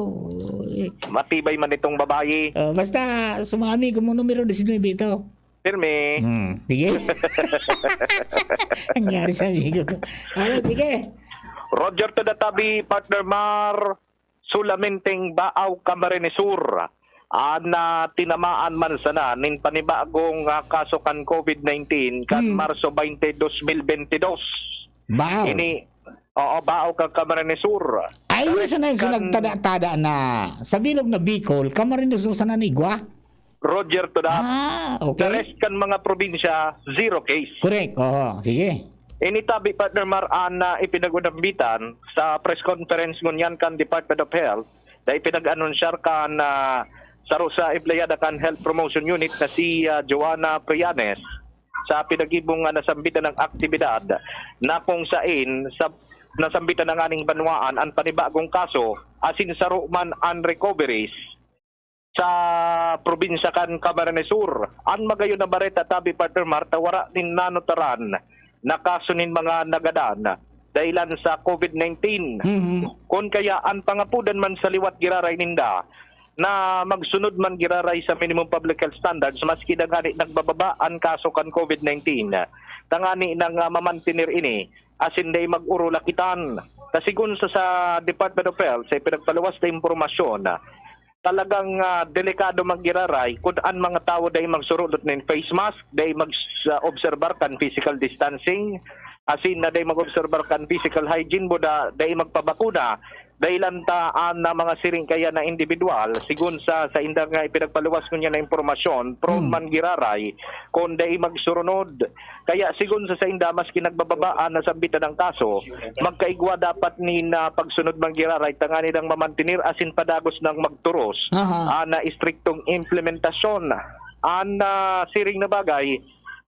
Matibay man itong babae. Oh, basta, sa mga amigo mo, numero disinuybe ito. Pirmi. Hmm, sige. Nangyari sa amigo ko. Ano, sige. Roger to the tabi, partner Mar. Sulamenteng Baaw, Camarines Sur, an, ah, tinamaan man sana nin panibagong, ah, kaso kan COVID nineteen kan Hmm. Marso twenty, dos mil bentidós. Baaw. Ini, oo, Baaw kan Camarines Sur. Ay, Direk sana yung kan nagtada-tada na sa bilog na Bicol, Camarines Sur sana an igwa? Roger to the Ah, okay. The rest kan mga probinsya, zero case. Correct. Oo, sige. Ini tabi, partner Mar, an, ah, ipinag-unambitan sa press conference ngunyan kan Department of Health, na ipinag-anunsyar kan, ah, saro sa empleyada kan Health Promotion Unit na si, ah, Joanna Prianes sa pinagibong nga nasambitan ng aktibidad na kung sain sa nasambitan na nganing banwaan an panibagong kaso asin saro man an recoveries sa probinsya kan Camarines Sur. An magayon na bareta tabi, partner Mar, ta wara nin nanutaran na kaso nin mga nagadan dahilan sa COVID nineteen. Mhm. Kun kaya an pangapodan man sa liwat giraray ninda na magsunod man giraray sa minimum public health standards, maski na ngani nagbababa an kaso kan COVID nineteen, tangani nang, ah, mamantener ini asin dai mag-orolakitan. Ta sigon sa, sa Department of Health, sa ipinagpaluwas na impormasyon, talagang, ah, delikado man giraray kun an mga tawo dai magsurulot nin face mask, dai mag, ah, obserbar kan physical distancing, asin na dai mag-obserbar kan physical hygiene, buda dai magpabakuna. Dahilan ta an, ah, mga siring kaya na indibidwal, sigon sa, sa indang, ah, ipinagpaluwas ngunyan na impormasyon, prone Hmm. man giraray kun dai magsurunod. Kaya sigon sa sainda, maski nagbababa an nasambitan na kaso, magkaigwa dapat nin, ah, pagsunod man giraray tangani nang mamantener asin padagos nang magturos Aha. an, ah, istriktong implementasyon. An, ah, siring na bagay,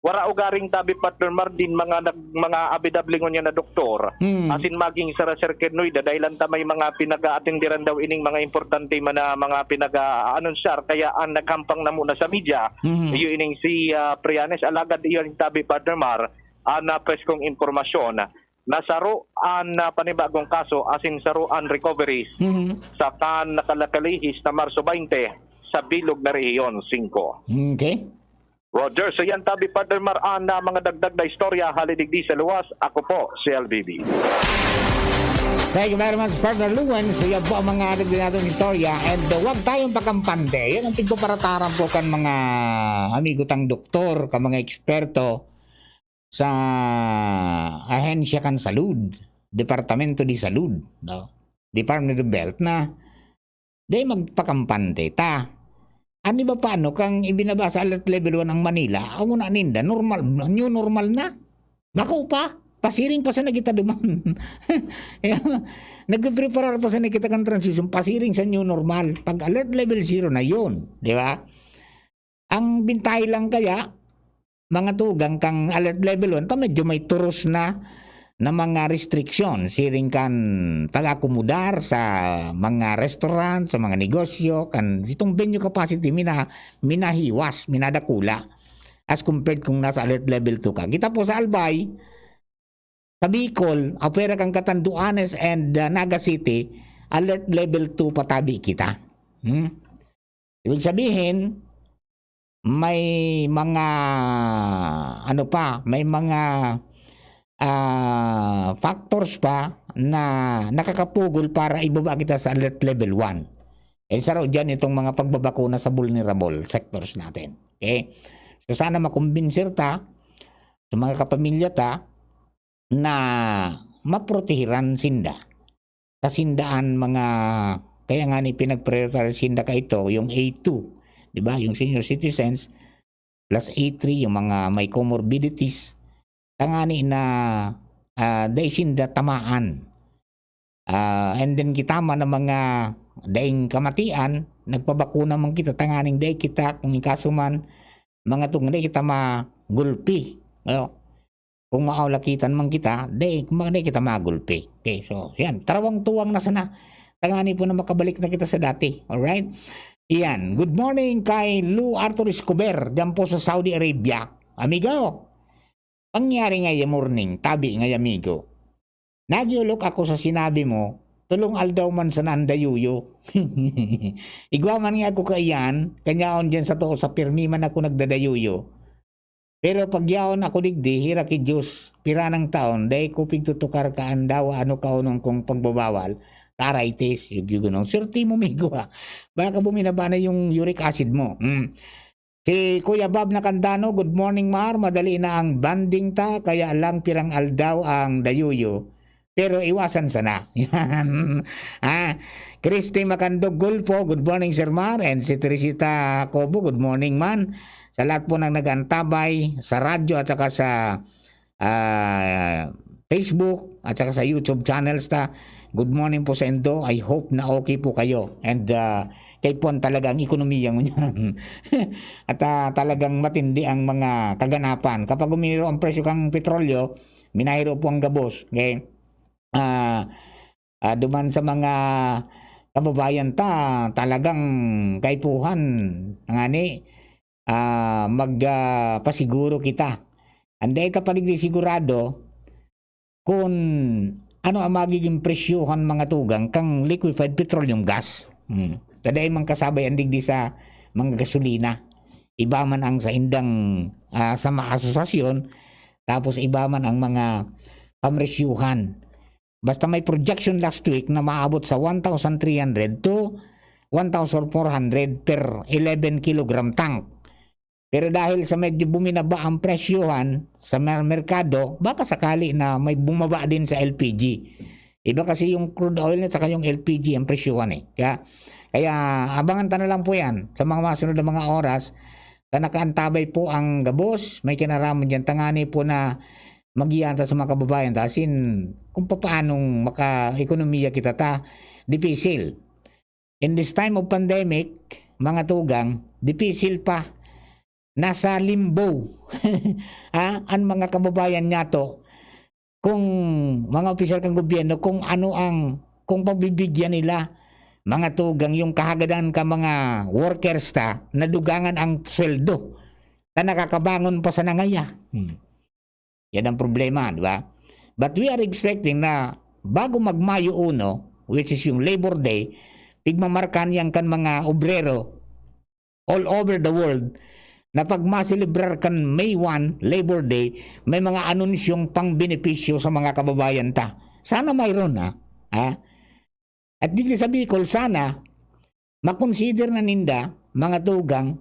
wara ugaring tabi, partner Mar, din mga nag-, mga abidable ngunyan na doktor. Hmm. Asin maging sa Reserque Noida, dahilan ta may mga pinag-aatenderan daw ining mga importante man na mga pinag-aanunsyar. Kaya an naghampang na muna sa media, Mhm. iyo ining si, ah, Prianes. Alagad iyo ang tabi, partner Mar, an, ah, preskong impormasyon na saro an, ah, panibagong kaso asin saro an recoveries Mhm. sa kan nakalakalihi na Marso twenty sa bilog na Rehiyon singko. Okay. Roger, so yan tabi, partner Mar, an, ah, mga dagdag na istorya hali digdi sa luwas. Ako po, si L B B. Thank you very much, partner Luwens. So, yan po ang mga dagdag natin istorya. And, uh, huwag tayong pakampante. Yan ang pigpaparataran po kan mga amigo tang doktor, kan mga eksperto sa ahensya kan salud, Departamento de Salud, no? Department of Health na dai magpakampante ta. An iba pa, ano, kang ibinaba sa alert level one ang Manila, ang una ninda, normal, new normal na. Bako pa, pasiring pa sana kita duman. Nagpipreparar pa sana kita kan transition, pasiring sa new normal. Pag alert level zero na yun, di ba? Ang bintay lang kaya, mga tugang kang alert level one, ta medyo may turos na, na mga restriction, siring kan pag-akomodar sa mga restaurant, sa mga negosyo, kan itong venue capacity, mina-, minahiwas, minadakula, as compared kung nasa alert level two ka. Kita po sa Albay, sa Bicol, apwera kan Catanduanes and, uh, Naga City, alert level two pa tabi kita. Hmm? Ibig sabihin, may mga ano pa, may mga, ah, factors pa na nakakapugol para ibaba kita sa alert level one. Eh, saro diyan itong mga pagbabakuna sa vulnerable sectors natin. Okay? So, sana makumbinser ta sa mga kapamilya ta na maprotehiran sinda. Kasi daan mga, kaya nga ni pinag-prioritize sinda kaito, yung A two, di ba? Yung senior citizens, plus A three, yung mga may comorbidities. Tangani na, ah, dai sinda tamaan. Ah, and then kita man na mga daing kamatian, nagpabakuna man kita, tanganing dai kita, kung ikaso man, mga tong dai kita magulpi. Ano? Kung maulakitan man kita, dai, kung dai kita magulpi. Okay, so, yan. Tarawang-tuwang na sana. Tangani po na makabalik na kita sa dati. Alright? Yan. Good morning kay Lou Arthur Escobar, dyan po sa Saudi Arabia. Amigo, pangyari nga ya morning, tabi nga ya amigo. Nagiolok ako sa sinabi mo, tulong aldaw man sana ang dayuyo. Igwa man nga ako kaiyan, kanyaon dyan sa too sa pirmi man ako nagdadayuyo. Pero pagyaon ako digdi, hira ki Diyos, pira nang taon, dai ko pigtutukar ka an dawa ano kaonon kong pagbabawal, ta arthritis, yugyugunong. Swerte mo, migo, ha. Baka buminaba na yung uric acid mo. Mm. Si Kuya Bob Nakandano, "Good morning, Mar. Madali na ang bonding ta, kaya lang pirang aldaw ang dayuyo. Pero iwasan sana." Yan. Ah, Christy Macandog Gulfo, "Good morning, Sir Mar." And si Teresita Cobo, "Good morning man." Sa lahat po ng nag-antabay sa radyo at saka sa, ah, Facebook at saka sa YouTube channels ta, good morning po sa indo. I hope na okay po kayo. And, ah, kay puwan talaga ang ekonomiya ngunyan. At, ah, talagang matindi ang mga kaganapan. Kapag uminiro ang presyo kang petrolyo, minahiro po ang gabos. Okay? Ah, ah, duman sa mga kababayan ta, talagang kaipuhan, ngani, ah, mag, ah, pasiguro kita. Anday ta pa digdi sigurado kun ano ang magiging presyohan, mga tugang, kang liquefied petroleum gas. Hmm. Ta dai man kasabay an digdi sa mga gasolina. Iba man ang sa indang, ah, sa mga asosasyon, tapos iba man ang mga pamresyuhan. Basta may projection last week na maabot sa one thousand three hundred to one thousand four hundred per eleven kilogram tank. Pero dahil sa medyo buminaba ang presyohan sa mer-, merkado, baka sakali na may bumaba din sa L P G. Iba kasi yung crude oil at saka yung L P G ang presyohan eh. Kaya, kaya abangan ta na lang po yan sa mga masunod na mga oras. Ta nakaantabay po ang gabos, may kinaraman dyan. Tangani po na magiyan ta sa mga kababayan ta, as in, kung papaanong maka-ekonomiya kita ta, dipisil. In this time of pandemic, mga tugang, dipisil pa. Nasa limbo, ah, an mga kababayan niyato. Kung mga opisyal kan gobyerno, kung ano ang, kung pagbibigyan nila, mga tugang, yung kahagadan ka mga workers ta, nadugangan ang sweldo. Ta nakakabangon pa sana ngaya. Hmm. Yan ang problema, di ba? But we are expecting na bago mag Mayo uno, which is yung Labor Day, pigmamarkahan yan kan mga obrero all over the world na pag maselebrar kan May one, Labor Day, may mga anunsyong pangbenepisyo sa mga kababayan ta. Sana mayroon, ha? Ha? At digdi sa Bicol, sana makonsider na ninda, mga tugang,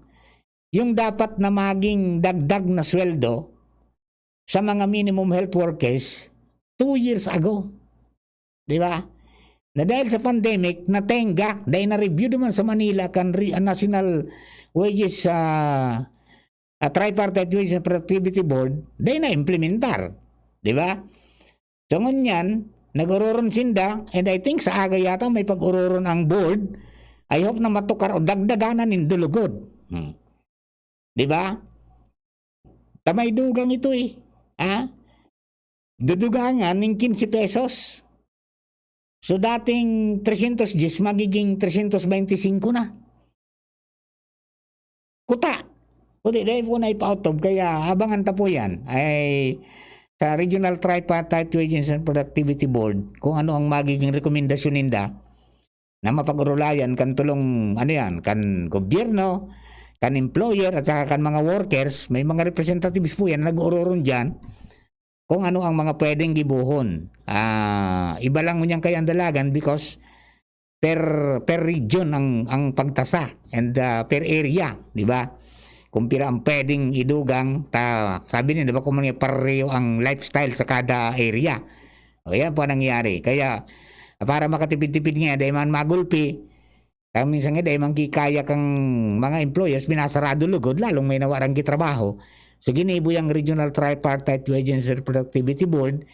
yung dapat na maging dagdag na sweldo sa mga minimum health workers two years ago. Di ba? Na dahil sa pandemic, natenga, dahil na-review naman sa Manila kan re-, ah, National Wages, ah, ah, Tripartite Wages and Productivity Board, dahil na-implementar. Di ba? So, ngunyan, nag-ororon sinda, and I think sa aga yata may pag-ororon ang board. I hope na matukar o dagdaganan nin dulugod. Hmm. Di ba? Ta may dugang ito eh. Ha? Dudugangan ning quince pesos. So, dating trescientos diyes, magiging trescientos veinticinco na. Kuta. Kundi, dahil po na ipa-out of, kaya abangan ta po yan. Ay, sa Regional Tripartite Wages and Productivity Board, kung ano ang magiging rekomendasyon ninda, na mapag-urulayan kan tulong, ano yan, kan gobyerno, kan employer at saka kan mga workers, may mga representatives po yan na nag-uururong diyan kung ano ang mga pwedeng gibohon. Ah, iba lang ngunyan kaya ang dalagan because per, per region ang, ang pagtasa and, ah, per area, di ba? Kung pira ang pwedeng idugang, ta, sabi nila, di ba, kung mga pareho ang lifestyle sa kada area. O, yan po ang nangyayari. Kaya, para makatipid-tipid nga, dahil man magulpi, kaya minsan nga, dahil man kikaya kang mga employers, pinasarado lugod, lalong may nawarang kitrabaho. So, ginibo yung Regional Tripartite Wages and Productivity Board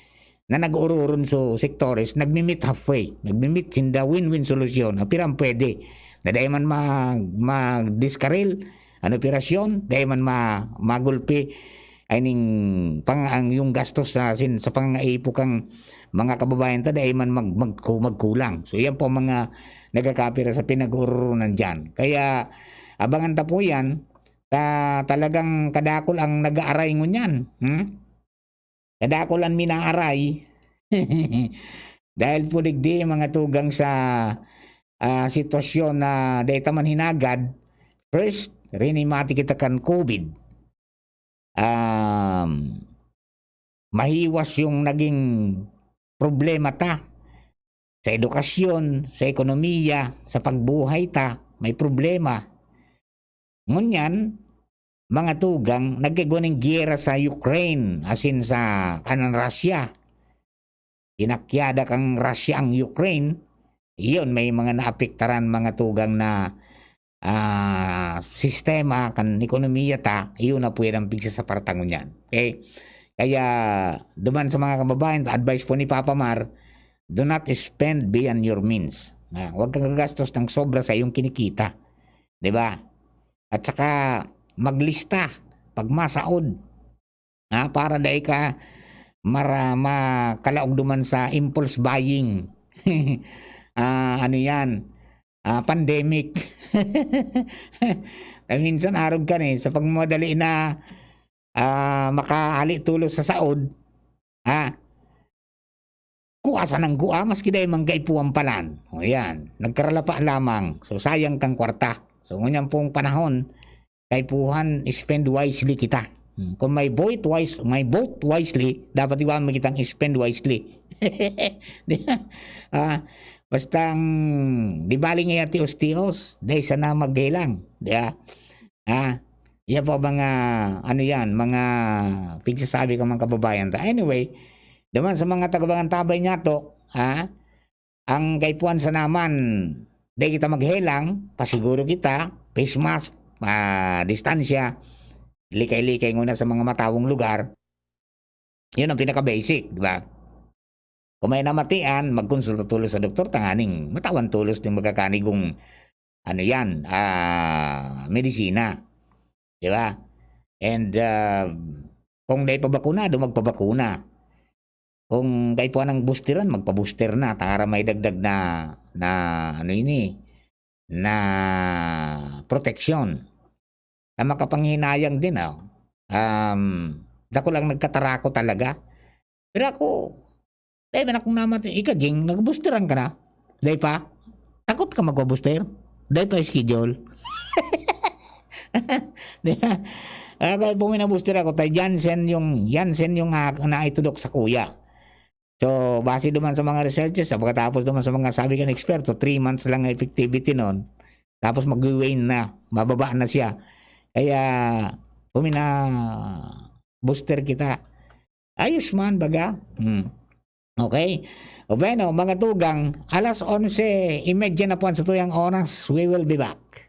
na nag-uururong sa sektores, nagmi-meet halfway, nagmi-meet in the win-win solution. Apira ang pwede. Na dahil man mag, mag-diskaril, an operasyon, dahil man ma, magulpi, ay ning pang, ang yung gastos na sin, sa pangangaipo kang mga kababayan ta, dahil man mag, mag, magkulang. So, yan po ang mga nagkakapira sa pinag-uurunan dyan. Kaya, abangan ta po yan, ta, talagang kadakol ang nag-aaray ngunyan. Hmm? Kadakol ang minaaray. Dahil po digdi, mga tugang sa, ah, sitwasyon na dahil ta man hinagad, first, rinimati kita kan COVID. Um, mahiwas yung naging problema ta sa edukasyon, sa ekonomiya, sa pagbuhay ta, may problema. Ngunyan, mga tugang, nagkigwa ning giyera sa Ukraine, asin sa kanan Russia. Inakyada kan Russia ang Ukraine, iyon, may mga naapektaran, mga tugang, na, ah, sistema kan ekonomiya ta, iyon na pwede ang pigsasapartangon niyan. Okay? Kaya, duman sa mga kababayan, advice po ni Papa Mar, do not spend beyond your means. Ah, huwag kang gagastos ng sobra sa iyong kinikita. Di ba? At saka, maglista pag masaod. Ha? Para dai ka mara, makalaog duman sa impulse buying. Ah, ano yan? Ah, pandemic. Kaya minsan arog ka ni, sa pagmamadali na, ah, makahali tulos sa saod, ha? Kua sanang kua, maski dai man kaipuhan palan. O yan, nagkaralapa lamang. So, sayang kang kwarta. So, ngunyan pong panahon, kaipuhan, spend wisely kita. Hmm, kung may vote wise, may vote wisely, dapat iwan mo kitang spend wisely. Di ba? Ah, bastang, di bali nga tios-tios, dai sana maghelang. Di ba? Ah, yan po mga, ano yan, mga pigsasabi ka, mga kababayan ta. Anyway, duman sa mga taga-Bangantabay niyato, ah, ang kaipuhan sa naman, dai kita maghelang, pasiguro kita, face mask, ah, distansya, likay-likay nguna sa mga matawong lugar. Yun ang pinaka-basic, di ba? Kung may namatian, magkonsulta tolos sa doktor, tanganing matawan tolos din magkakanigong, ano yan, ah, medisina. Di ba? And, ah, kung dai pa bakunado, magpabakuna. Kung kaipuhan ang boosteran, magpa-booster na. Tanganing may dagdag na, na, ano ini, na proteksyon. Na makapanghinayang din, ah. Um, dakul ang nagkatarako talaga. Pero ako, dai man akong namati. Ika, Jing, nagbusteran ka na? Dai pa? Takot ka magpabuster? Dai pa schedule? Di ba? Ako, pumina-booster ako, tay Janssen yung, Janssen yung, ah, naitudok sa kuya. So, base duman sa mga researches, sa pagkatapos duman sa mga sabi kan eksperto, three months lang ang effectivity nun. Tapos magwi-wane na, bababa na siya. Kaya, pumina-booster kita. Ayos man, baga. Hmm. Okay? O bueno, mga tugang, alas onse y media na po ang satuyang oras. We will be back.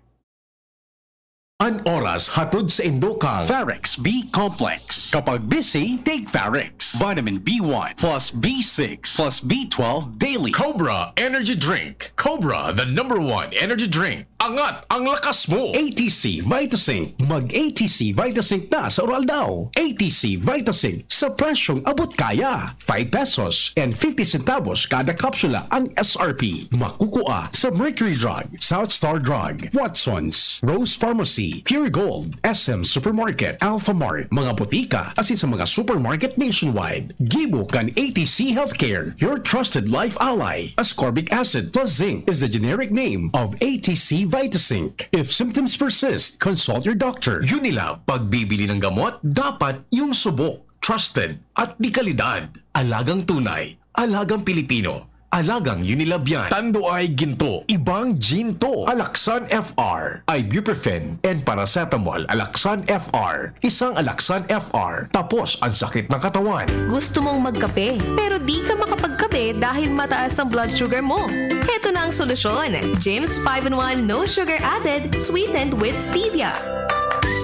An oras hatod sa indo kan Farex B Complex. Kapag busy, take Farex. Vitamin B one plus B six plus B twelve daily. Cobra Energy Drink. Cobra, the number one energy drink. Angat ang lakas mo! A T C Vitasync. Mag A T C Vitasync na sa Uraldaw. A T C Vitasync sa presyong abot kaya. Five pesos and fifty centavos kada kapsula ang S R P. Makukua sa Mercury Drug, South Star Drug, Watson's, Rose Pharmacy, Pure Gold, S M Supermarket, Alpha Mart, mga botika, asin sa mga supermarket nationwide. Gibo kan A T C Healthcare, your trusted life ally. Ascorbic acid plus zinc is the generic name of A T C Itasync. If symptoms persist, consult your doctor. Unilab, pagbibili ng gamot, dapat yung subok, trusted, at de kalidad. Alagang tunay, alagang Pilipino, alagang Unilab yan. Tanduay Ginto, ibang ginto. Alaxan F R, ibuprofen and paracetamol. Alaxan F R, isang Alaxan F R, tapos ang sakit ng katawan. Gusto mong magkape, pero di ka makapagkape dahil mataas ang blood sugar mo? Heto na ang solusyon, James five in one No Sugar Added, sweetened with stevia.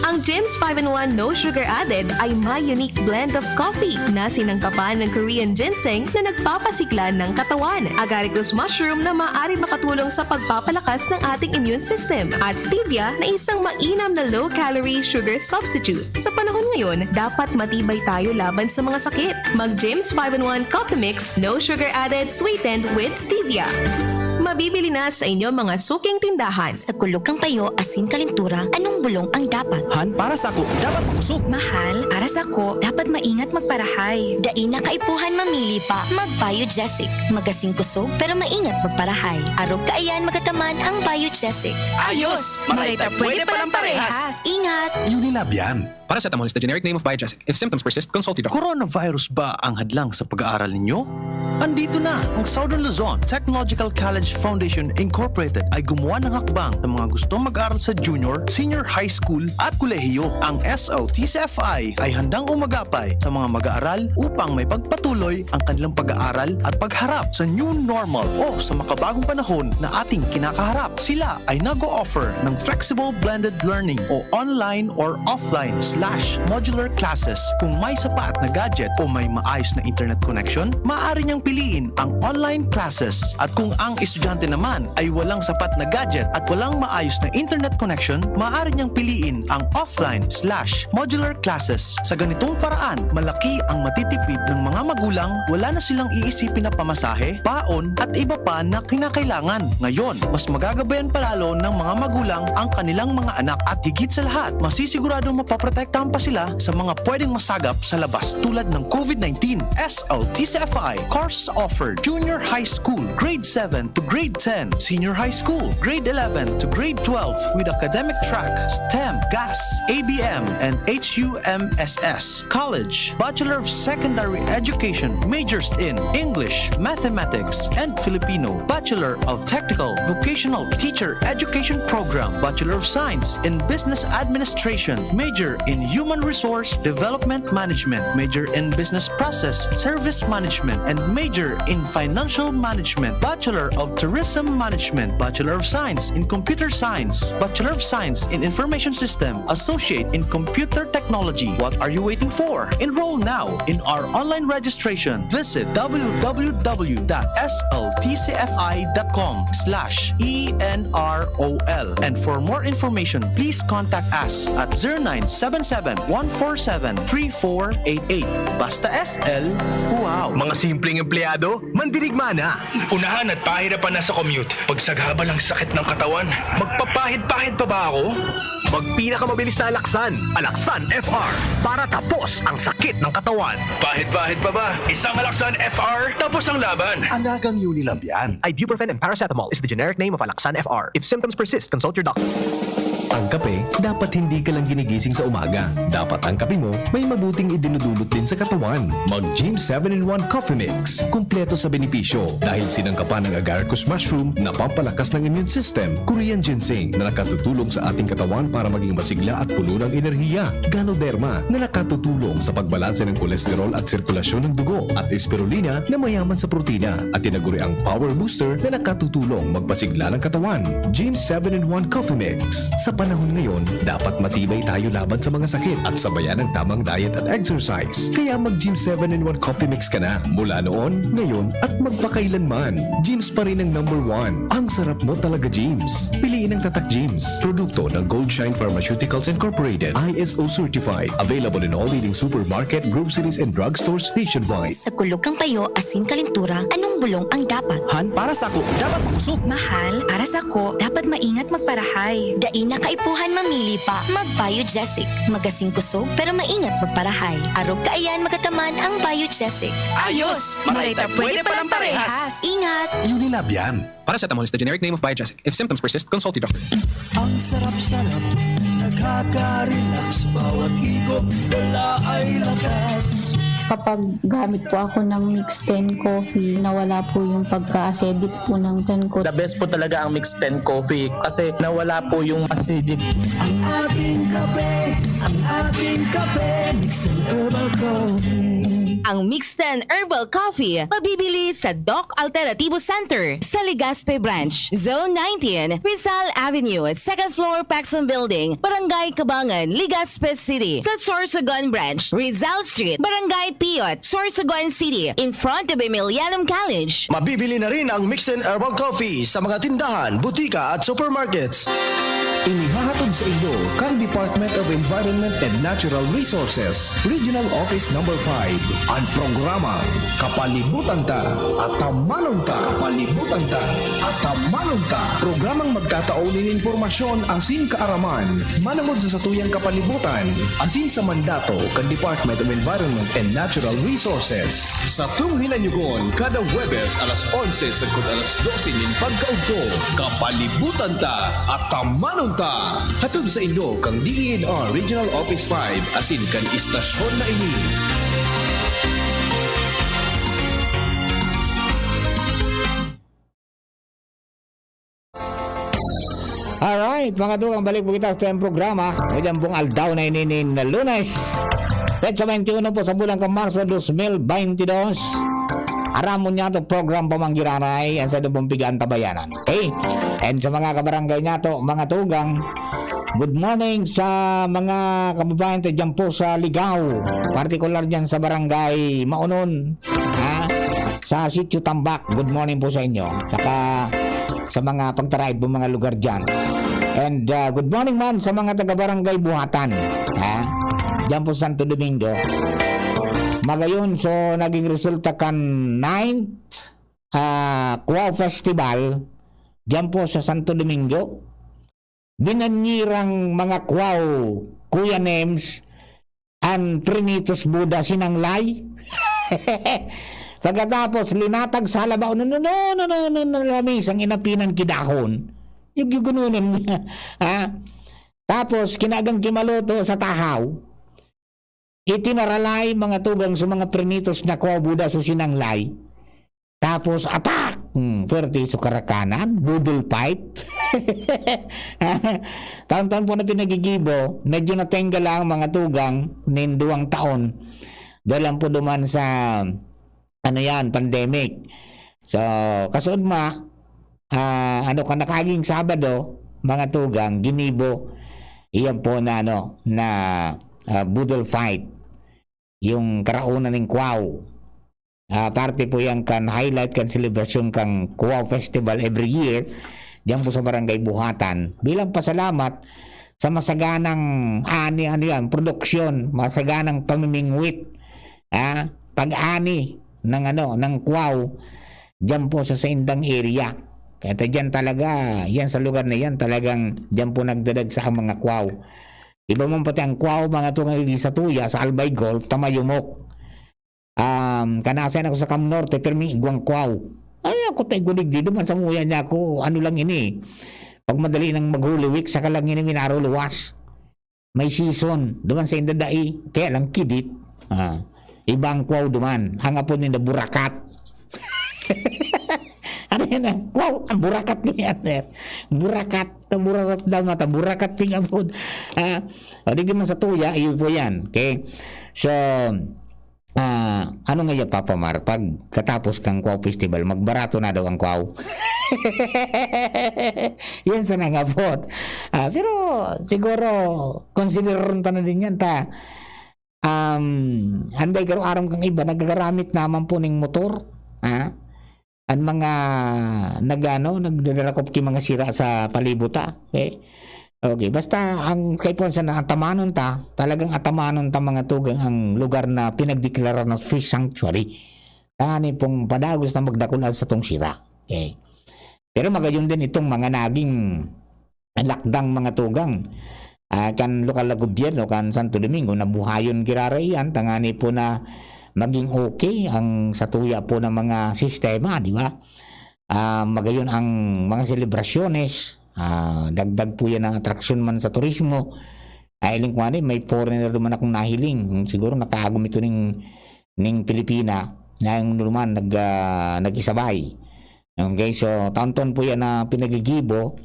Ang James five in one No Sugar Added ay may unique blend of coffee na sinangkapan ng Korean ginseng na nagpapasigla ng katawan, agaricus mushroom na maaari makatulong sa pagpapalakas ng ating immune system, at stevia na isang mainam na low-calorie sugar substitute. Sa panahon ngayon, dapat matibay tayo laban sa mga sakit. Mag James five in one Coffee Mix, no sugar added, sweetened with stevia. Mabibili na sa inyo mga suking tindahan. Sa kulog kan payo, asin kalintura, anong bulong ang dapat? Han, para sako, dapat makosog. Mahal, para sako, dapat maingat magparahay. Dai na kaipuhan mamili pa, mag Biogesic. Magasin kosog, pero maingat magparahay. Arog kaiyan magataman ang Biogesic. Ayos! Maray ta pwede palang parehas. Ingat! Unilab yan. Paracetamol is the generic name of Biogesic. If symptoms persist, consult your doctor. Coronavirus ba ang hadlang sa pag-aaral ninyo? Andito na! Ang Southern Luzon Technological College Foundation Incorporated ay gumawa ng hakbang sa mga gustong mag-aral sa junior, senior high school at kolehiyo. Ang S L T C F I ay handang umagapay sa mga mag-aaral upang maipagpatuloy ang kanilang pag-aaral at pagharap sa new normal o sa makabagong panahon na ating kinakaharap. Sila ay nag-o-offer ng flexible blended learning o online or offline slash modular classes. Kung may sapat na gadget o may maayos na internet connection, maaari niyang piliin ang online classes. At kung ang estudyante naman ay walang sapat na gadget at walang maayos na internet connection, maaari niyang piliin ang offline slash modular classes. Sa ganitong paraan, malaki ang matitipid ng mga magulang, wala na silang iisipin na pamasahe, baon, at iba pa na kinakailangan. Ngayon, mas magagabayan pa lalo ng mga magulang ang kanilang mga anak at higit sa lahat, masisiguradong mapoprotektahan pa sila sa mga pwedeng masagap sa labas tulad ng COVID nineteen. S L T C F I course offered: Junior High School, Grade seven to Grade ten, Senior High School, Grade eleven to Grade twelve, with academic track, STEM, GAS, A B M, and H U M S S. College, Bachelor of Secondary Education, majors in English, Mathematics, and Filipino, Bachelor of Technical Vocational Teacher Education Program, Bachelor of Science in Business Administration, major in Human Resource Development Management, major in Business Process Service Management, and major in Financial Management, Bachelor of Tourism Management, Bachelor of Science in Computer Science, Bachelor of Science in Information System, Associate in Computer Technology. What are you waiting for? Enroll now in our online registration. Visit W W W dot S L T C F I dot com slash E N R O L. And for more information, please contact us at zero nine seven seven, one four seven, three four eight eight. Basta S L, wow! Mga simpleng empleyado, mandirigma na. Unahan at pahirapan na sa commute. Pagsagabal ang sakit ng katawan. Magpapahid-pahid pa ba ako? Magpinakamabilis na alaksan, Alaksan F R, para tapos ang sakit ng katawan. Pahid-pahid pa ba? Isang Alaksan F R, tapos ang laban. Alagang Unilab yan. Ibuprofen and paracetamol is the generic name of Alaksan F R. If symptoms persist, consult your doctor. Ang kape, dapat hindi ka lang ginigising sa umaga. Dapat ang kape mo may mabuting idinudulot din sa katawan. Mag Gym seven in one Coffee Mix. Kumpleto sa benepisyo dahil sinangkapan ng agaricus mushroom na pampalakas ng immune system, Korean ginseng na nakatutulong sa ating katawan para maging masigla at puno ng enerhiya, Ganoderma na nakatutulong sa pagbalanse ng kolesterol at sirkulasyon ng dugo, at Spirulina na mayaman sa protina at tinaguriang power booster na nakatutulong magpasigla ng katawan. Gym seven in one Coffee Mix. Sa panahon ngayon, dapat matibay tayo laban sa mga sakit at sabayan ang tamang diet at exercise. Kaya mag Gym seven in one Coffee Mix ka na mula noon, ngayon, at magpakailanman. Gyms pa rin ang number one. Ang sarap mo talaga, Gyms. Piliin ang Tatak Gyms. Produkto ng Gold Shine Pharmaceuticals Incorporated, I S O certified. Available in all leading supermarket, groceries, and drugstores nationwide. Sa kulog kan payo, asin kalintura, anong bulong ang dapat? Han, para sako, dapat makosog. Mahal, para sako, dapat maingat magparahay. Dai na kaipuhan mamili pa. Mag Biogesic. Magasin kosog, pero maingat magparahay. Arog kaiyan magataman ang Biogesic. Ayos! Maray ta pwede palang parehas. Ingat! Unilab yan. Paracetamol is the generic name of Biogesic. If symptoms persist, consult your doctor. Ang sarap-sarap, nakaka-relax. Bawat higop, dala ay lakas. Kapag gamit po ako ng Mix ten Coffee, nawala po yung pagka-acidic po ng ten ko. The best po talaga ang Mix ten Coffee kasi nawala po yung acidic. Ang ating kape, ang ating kape, Mix ten Herbal Coffee. Ang Mix ten Herbal Coffee, mabibili sa Doc Alternativo Center, sa Legazpi Branch, Zone nineteen, Rizal Avenue, second floor, Paxson Building, Barangay Cabangan, Legazpi City, sa Sorsogon Branch, Rizal Street, Barangay Piyot, Sorsogon City, in front of Emilianum College. Mabibili na rin ang Mix ten Herbal Coffee sa mga tindahan, butika at supermarkets. Inihahatod sa inyo kan Department of Environment and Natural Resources, Regional Office Number five, an programang Kapalibutan Ta, Atamanon Ta. Kapalibutan Ta, Atamanon Ta. Programang magtatao nin impormasyon asin kaaraman manongod sa satuyang kapalibutan asin sa mandato kan Department of Environment and Natural Resources. Satong hinanyugon kada Huwebes alas onse sagkod alas dose nin pagkaudto. Kapalibutan Ta, Atamanon Ta. Hatod sa inyo kan D E N R Regional Office five asin kan istasyon na ini. Alright, mga tugang, balik po kita sa itong programa. Ngayon pong aldaw na ini nin Lunes, petsa twenty-one po sa bulan kan Marso, dos mil veintidós. Aram mo niya to, program Pamanggiraray, ang sa Dubong Pigaan Tabayanan. Okay? And sa mga kabarangay niya to, mga tugang, good morning sa mga kababayan ta dyan po sa Ligao, partikular dyan sa barangay Maonon, ha? Sa Sitio Tambak, good morning po sa inyo. Saka sa mga pagtaraid po mga lugar dyan. And uh, good morning man sa mga taga-barangay Buhatan, ha? Dyan po sa Santo Domingo. Magayon, so naging resulta kan ninth ah, Cubao Festival, dyan po sa Santo Domingo. Binanyirang mga Cubao, Kuya Nems, an Prinitos Buda sinanglay. Pagkatapos, linatag sa halabaw, no, no, no, no, no, no, no, lamisa, inapinan ki dahon. Yugyugunonon niya. Ha? Tapos, kinagang kimaluto sa tahaw, itinaralay mga tugang sa mga prinitos na Cubao Buda sa sinanglay. Tapos, atak! Hmm, pwerte sa karakanan, boodle fight. Taon-taon po na pinagigibo, medyo natengga lang mga tugang nin duwang taon. Dahil lang po duman sa, ano yan, pandemic. So, kasuodma, ah, ano ka, nakaaging Sabado, mga tugang, ginibo, iyan po na, ano, na ah, boodle fight, yung karaonan ning Cubao. Ah, parte po yan kan highlight kan selebrasyon kang Cubao Festival every year, diyan po sa Barangay Buhatan, bilang pasalamat sa masaganang ani, ano yan, produksyon, masaganang pamimingwit, ah, pag-ani ng, ano, ng Cubao diyan po sa saindang area. Kaya ta diyan talaga, yan sa lugar na yan, talagang diyan po nagdadagsa ang mga Cubao. Iba man pati ang Cubao, mga tugang, di sa tuya, sa Albay Golf, ta mayumok. Um, kanasan ako sa Cam Norte, pero may igwang Cubao. Ano yan, kutay gulig di, duman sa muya niya ako, ano lang ini. Pag madali nang mag-Holy Week, saka lang ini minaruluwas. May season, duman sa indadai, kaya lang kidit. Ah, ibang Cubao duman, ang apod ninda burakat. Ano yan ah? Cubao, ang burakat ko yan, sir. Burakat, ta burakat daw mata, burakat ping apod. Ah, o di man sa tuya, iyo po yan. Okay? So, ah, ano nga ya, Papa Mar, pag katapos kang Cubao Festival, magbarato na daw ang Cubao. Yan sa nangapot. Ah, pero siguro, konsiderar ta na din yan, ta, um, anday karo aram kang iba, nagagaramit naman po ning motor. Ha? An mga nagano, nagdadarakop ki mga sira sa palibot ta. Okay? Okay, basta ang kaipuhan sana, atamanon ta, talagang atamanon ta mga tugang ang lugar na pinagdeklara na fish sanctuary. Tangani pong padagos na magdakul an satong sira. Okay. Pero magayon din itong mga naging lakdang mga tugang, ah, kan lokal na gobyerno, kan Santo Domingo, na buhayon giraray yan, tangani po na maging okay ang satuya po ng mga sistema, di ba? Ah, magayon ang mga selebrasyones, ah, dagdag po yan ang atraksyon man sa turismo. Ay, hiling ko nga ni, may foreigner naman akong nahiling. Siguro nakaagom ito ning, ning Pilipina na yung naman nag, ah, nag-isabay. Okay, so taon-taon po yan na pinagigibo.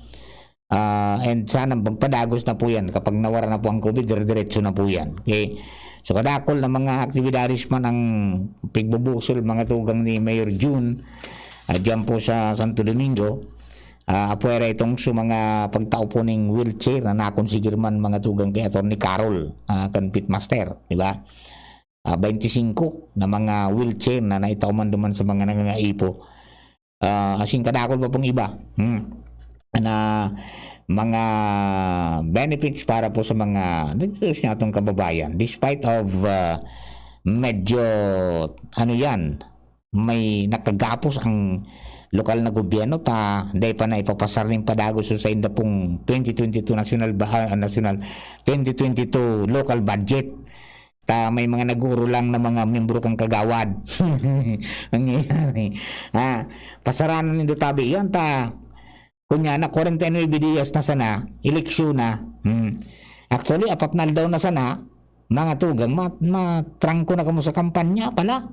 Ah, and sana magpadagos na po yan. Kapag nawara na po ang COVID, dire-diretso na po yan. Okay? So, kadakol na mga aktibidades man ang pigbubusol, mga tugang ni Mayor June, ah, dyan po sa Santo Domingo. Ah, apwera itong sa mga pagtao po ning wheelchair na nakonsigir man, mga tugang, kay Attorney Carol, ah, kan Pitmaster, di ba? Ah, twenty-five na mga wheelchair na naitao man duman sa mga nangangaipo. Ah, asin kadakol pa pong iba, hmm, na mga benefits para po sa mga dito sa atong kababayan. Despite of, ah, medyo, ano yan, may nakagapos ang lokal na gobyerno ta, dai pa na ipapasar nin padagos sa inda pong twenty twenty-two national ba-, ah, national, twenty twenty-two local budget. Ta may mga nag-uurulang na mga miyembro kan kagawad. Nangyayari. Ah, pasaranan nindo tabi. Yan ta, kunya na, forty-nine dias na sana, eleksyon na. Hmm. Actually, apat na aldaw na sana, mga tugang, ma-, matrangko na kamo sa kampanya pala.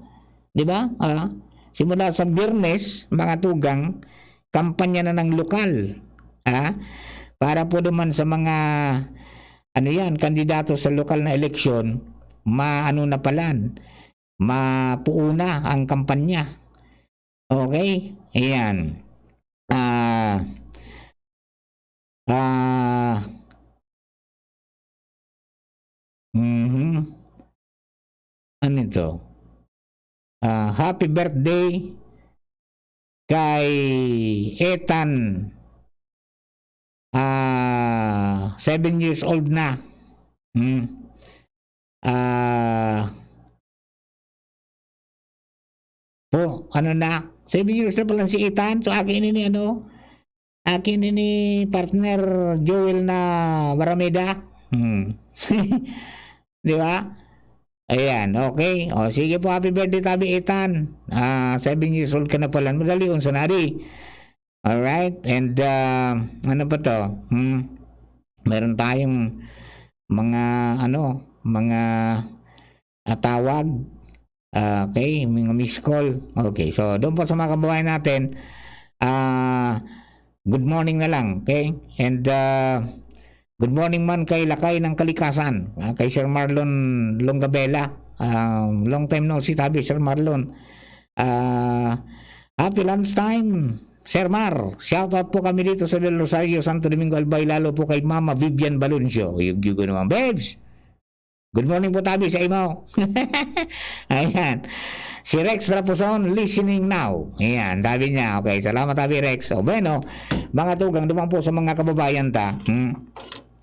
Di ba? Ah, simula sa Biyernes, mga tugang, kampanya na ng lokal. Ah, para po naman sa mga, ano yan, kandidato sa lokal na eleksyon, maano na palan, mapuo na ang kampanya. Okay? Ayan. Ah, ah, mhm. Ano ito? Ah, happy birthday kay Ethan. Ah, seven years old na. Hmm. Ah, po, ano na? Seven years na palang si Ethan. So, akin ini, ano? Akin ini, partner Joel na Barameda. Hmm. Di ba? Ayan, okay. O, sige po, happy birthday, tabi, Ethan. Ah, seven years old ka na pala. Madali, unsa na, di? Alright, and, ah, ano pa to? Hmm, meron tayong mga, ano, mga, ah, tawag. Ah, okay, mga miss call. Okay, so doon po sa mga kababayan natin, ah, good morning na lang, okay? And, ah, good morning man kay Lakay ng Kalikasan, ah, kay Sir Marlon Longabela. Ah, long time no see, tabi, Sir Marlon. Ah, happy lunch time, Sir Mar. Shout out po kami dito sa Del Rosario, Santo Domingo, Albay, lalo po kay Mama Vivian Baluncio. Yug-, yug-, naman, babes. Good morning po, tabi, sa imo. Ayan. Si Rex Rapuson, listening now. Ayan, sabi niya. Okay, salamat, tabi, Rex. O, bueno, mga tugang, duman po sa mga kababayan ta. Hmm?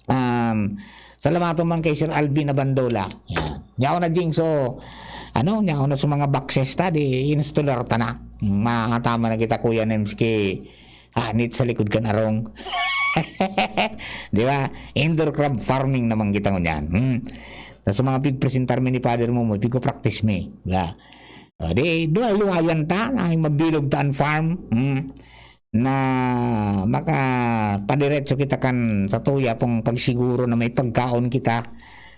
Um, salamaton man kay Sir Alvin Abandola. Yan. Yaon na, Jing. So, ano, yaon na sa mga boxes ta, di installar ta na. Makakatama na kita, Kuya Nems, ki hanit sa likod kan arong. Di ba? Indoor crab farming naman kita ngunyan. Hmm. Tapos sa mga pig-presentar mi ni Father Momoy, pig-practice mi. Di ba? O, di, duwa-luwayan ta, na mabilog ta an farm. Hmm. Na makapadiretso kita kan sa tuya pong pagsiguro na may pagkaon kita,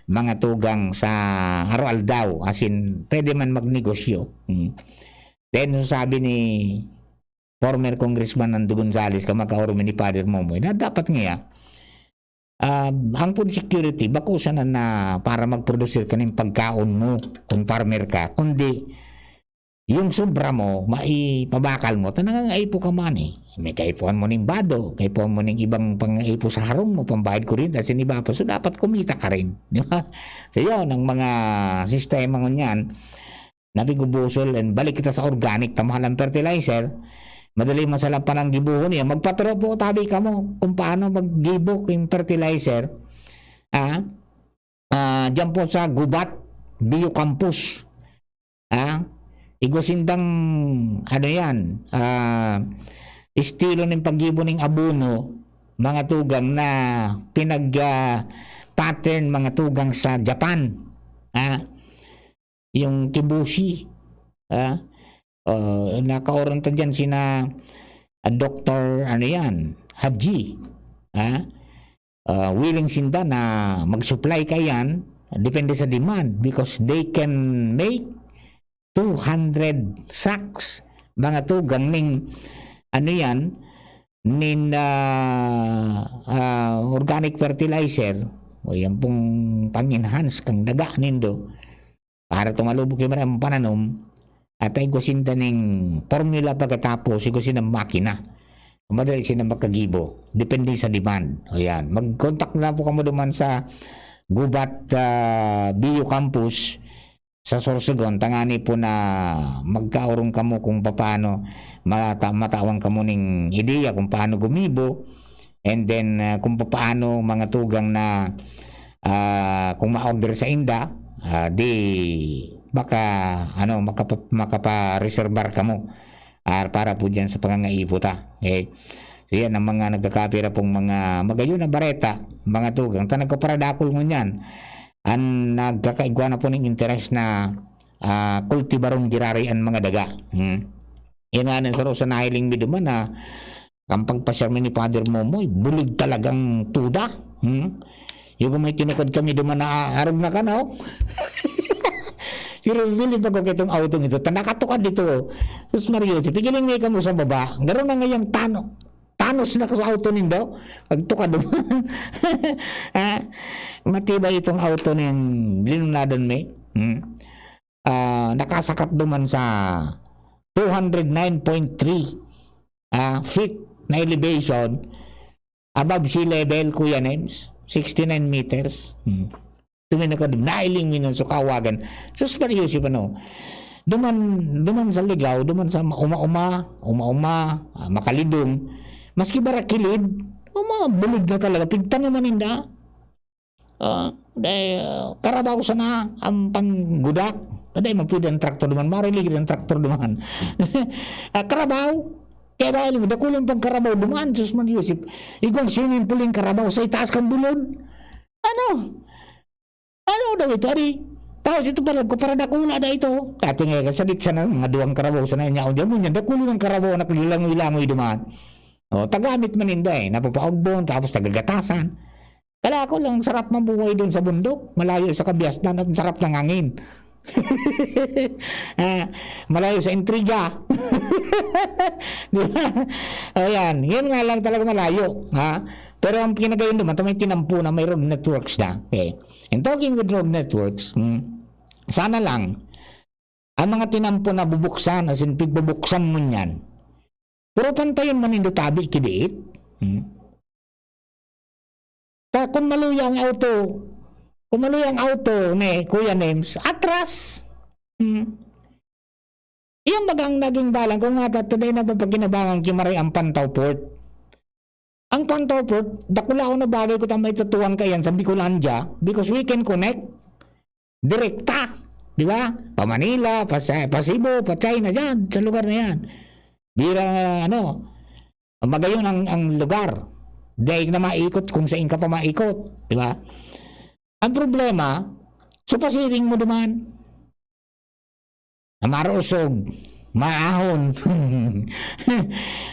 mga tugang, sa araw-aldaw, as in, pwede man magnegosyo. Hmm. Then, sabi ni former Congressman Nando Gonzales, kamakaormi ni Father Momoy, na dapat nga, ah, ang food security, bako sana na para magprodusir kaning pagkaon mo, kung farmer ka, kundi yung sobra mo, maipabakal mo, ta nangangaipo ka man eh. May kaipuhan mo ning bado, kaipuhan mo ning ibang pangaipo sa harong mo, pambayad kuryente, asin iba pa. So, dapat kumita ka rin. Di ba? So, yun, ang mga sistema ngunyan, napigubusol, and balik kita sa organic, ta mahal ang fertilizer, madali masalapan ang gibohon niya. Magpaturo po, tabi kamo, kung paano maggibo yung fertilizer. Ah, ah, dyan po sa Gubat Biocampus. Ah, igwa sindang, ano yan, ah, estilo ng paggibo ng abono, mga tugang na pinag, ah, pattern, mga tugang sa Japan. Ah, yung kibushi. Ah, oh, nakaoron ta dyan sina ah, Doktor, ano yan, Haji, ha? Ah, willing sinda na mag-supply kaiyan, depende sa demand, because they can make two hundred sacks, mga tugang ning, ano yan, nin, ah, ah, organic fertilizer, o yan pong pang-enhance kang daga nindo, para tumalubo ki maray an pananom, at igwa sinda ning formula, pagkatapos igwa sinda makina. Madali sinda makagibo. Depende sa demand. O yan. Mag-contact na lang po kamo duman sa Gubat, ah, Bio Campus sa Sorsogon. Tangani po na magkaorong kamo kung papaano mata-, matawan kamo ning ideya kung paano gumibo. And then, ah, kung papaano mga tugang na, ah, kung ma-order sa inda, ah, di baka, ano, makapa-, makapa-reservar kamo, ah, para po diyan sa pangangaipo ta. Okay? So, yan ang mga nagkakapira pong mga magayon na bareta, mga tugang. Ta nagkaparadakol ngunyan. An nagkakaigwa na po ning interes na, ah, kultibarong giraray an mga daga. Hmm. Yan nga nang saro sa nahiling mi duman na ang pagpasyar mi ni Father Momoy, bulig talagang tuda. Hmm? Yung kung may tinukad kami duman na, ah, arog na ka, no? Pero bili pa ko kitong auto nito. Ta nakatukad dito. Sus Maria, pigiling may kamo sa baba. Garo na ngayang tano. Tanos na ko sa auto nindo. Pagtukad duman. Ha? Matibay itong auto niyang linunadon mi. Hmm? Ah, nakasakat duman sa two hundred nine point three, ah, feet na elevation above sea level, Kuya Nems, sixty-nine meters. Hmm. Tuminakad, nailing mi nun sa kawagan. Sus, Maria Joseph, ano? Duman, duman sa Ligao, duman sa ma-, Uma-Uma, Uma-Uma, ah, Makalidong, maski Barakilid, o mga bulod na talaga, pigtanuman ninda. Ah, dai, ah, karabaw sana ang panggudak. Dai magpwede ang traktor duman, mariligid ang traktor duman. Ah, karabaw. Kaya dahil mo, dakulon pang karabaw duman, sus man, Yosep. Igwang swimming pool yung karabaw sa itaas kang bulod. Ano? Ano daw ito, ari? Tapos ito pala, ko para dakula na ito. Dati nga, kasadik sana, mga duwang karabaw sana niya. O, diyan mo niyan, dakulon ng karabaw na naglalangoy-langoy duman. O, tagamit man ninda eh. Napapaugbon, tapos nagagatasan. Kala ko lang, sarap mabuhay dun sa bundok. Malayo sa kabiasnan at sarap ng hangin. Ah, malayo sa intriga. Di ba? O yan. Yan nga lang talaga malayo. Ha? Pero ang kinagayon naman, may tinampo na may road networks na. Okay. And talking with road networks, hmm, sana lang, ang mga tinampo na bubuksan, as in, pigbubuksan mo niyan, pero pantayon man nindo tabi, kidiit. Hmm. Ta, kung maluya ang auto, kung maluya ang auto ni Kuya Nems, atras. Hmm. Iyan baga ang naging dalan kung nga ta-, today na papaginabangan ki maray ang Pantaw Port. Ang Pantaw Port, dakulaon na bagay ko tama itatuan kaiyan sa Bicolandia because we can connect direkta, di ba? Pa Manila, pa, sa, pa Cebu, pa China, dyan, sa lugar na yan. Bira, ano, magayon ang, ang lugar. Dahil na maikot kung saan ka pa maikot, di ba? Ang problema, so pasiring mo duman. Na marusog, maahon.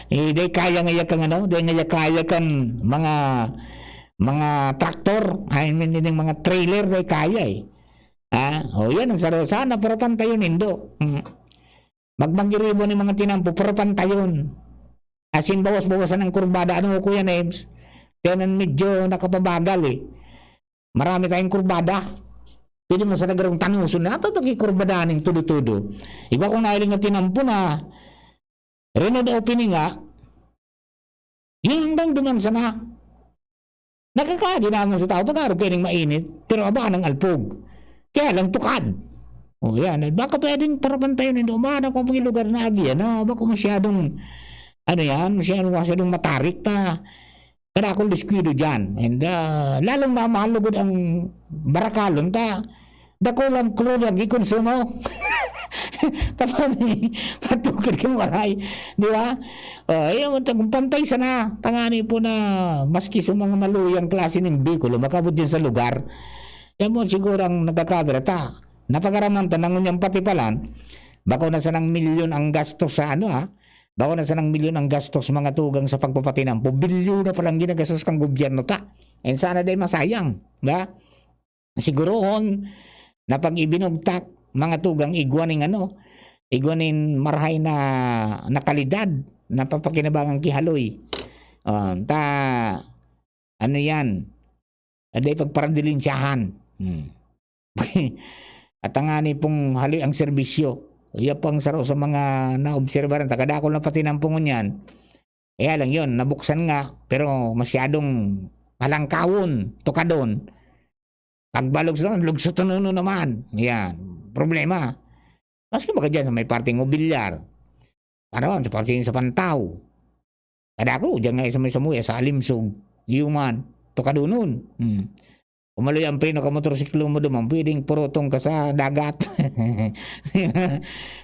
Eh, di kaya ngaya kang ano, di ngaya kaya kan mga, mga traktor, I mean, yung mga trailer, di kaya eh. Ah, o yan ang saro. Sana, pero pantayon nindo. Hmm. Magmagiribo ni mga tinampo, pero pantayon. As in, bawas-bawasan ang kurbada. Ano, Kuya Nems? Kaya nan medyo nakapabagal eh. Marami tayong kurbada. Pwede mo sa nagarong tanuson na, ato nakikurbada ning tudo-tudo. Iba kung nahiling na tinampo na, Reno de opening nga, yun hanggang duman sana. Nakakaginaman sa tao, pag-araw pwedeng mainit, pero aba ng alpog. Kaya lang tukad. O yan, baka pwedeng parapantayon nindo, umanak ang mga lugar na agian na baka masyadong, ano yan, masyadong, masyadong matarik ta. Kada akong diskuido dyan. And, ah, lalong mamahalugod ang barakalon ta. Dakulang krona gikonsumo. Tapos, patukad kang waray. Di ba? O, ayun, kung pantay sana, tangani po na maski sa mga maluyang klase ng Bicol, makabot din sa lugar. Yan mo siguro ang nagkakabira ta. Napagaraman ta, nangunyang patipalan, bako na sanang milyon ang gasto sa ano, ha? Bako na sanang milyon ang gastos, mga tugang, sa pagpapatinampo. Bilyon na palang ginagastos kang gobyerno ta. And sana day masayang, ba? Sigurohon na pag ibinugtak, mga tugang, igwa ning ano, igwa nin marahay na, na kalidad, na papakinabangan ki haloy. Ah, ta, ano yan? Aday pagparadilensyahan. Hmm. At ang ani pong haloy ang serbisyo. Iya po ang saro sa mga naobserbaran. Takadakol na pati ng pungon yan. Kaya lang yun, nabuksan nga, pero masyadong palangkawon, tukadon. Pagbalog sa lugso tununo naman. Yan. Problema. Maski baga dyan sa may parting mobilyar. Ano, sa parting sa Pantaw. Kadakol, dyan nga sa may Samuya, sa Alimsog. Yuman. Tukadunon. Hmm. Umaloy ang preno ka motorsiklo mo duman, pwedeng purutong ka sa dagat.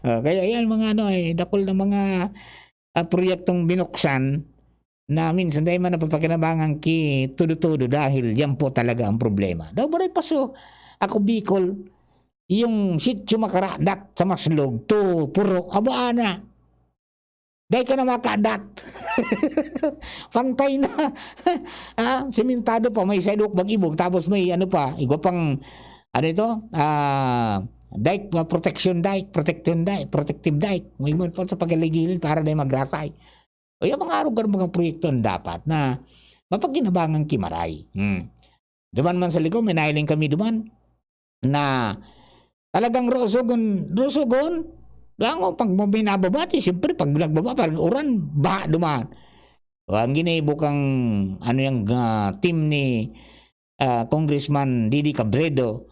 Oh, kaya yan, mga ano, eh, dakol na mga, ah, proyektong binuksan na minsan dahil man napapakinabangan ki todo-todo dahil yan po talaga ang problema. Daw, baray paso, ako Bicol, yung sitio makaradat sa Maslog, to, puro, aba na. Dai ka na makadat. Pantay na. Ah, simentado pa, may sidewalk bag-ibog, tapos may ano pa, igwa pang, ano ito? Ah, dike, ah, protection dike, protection dike, protective dike. May man pa sa paghilig-hilig para dai magrasay. O yung mga arugar, mga proyekto na dapat na mapagkinabangan ki maray. Hmm. Duman man sa Licao, may nahiling kami duman na talagang rusugon, rusugon. Lango, pag binababa, di, siyempre, pag nagbaba, pag uran, baha duman. O, ang ginibo kang, ano yung, ah, team ni, ah, Congressman Didi Cabredo,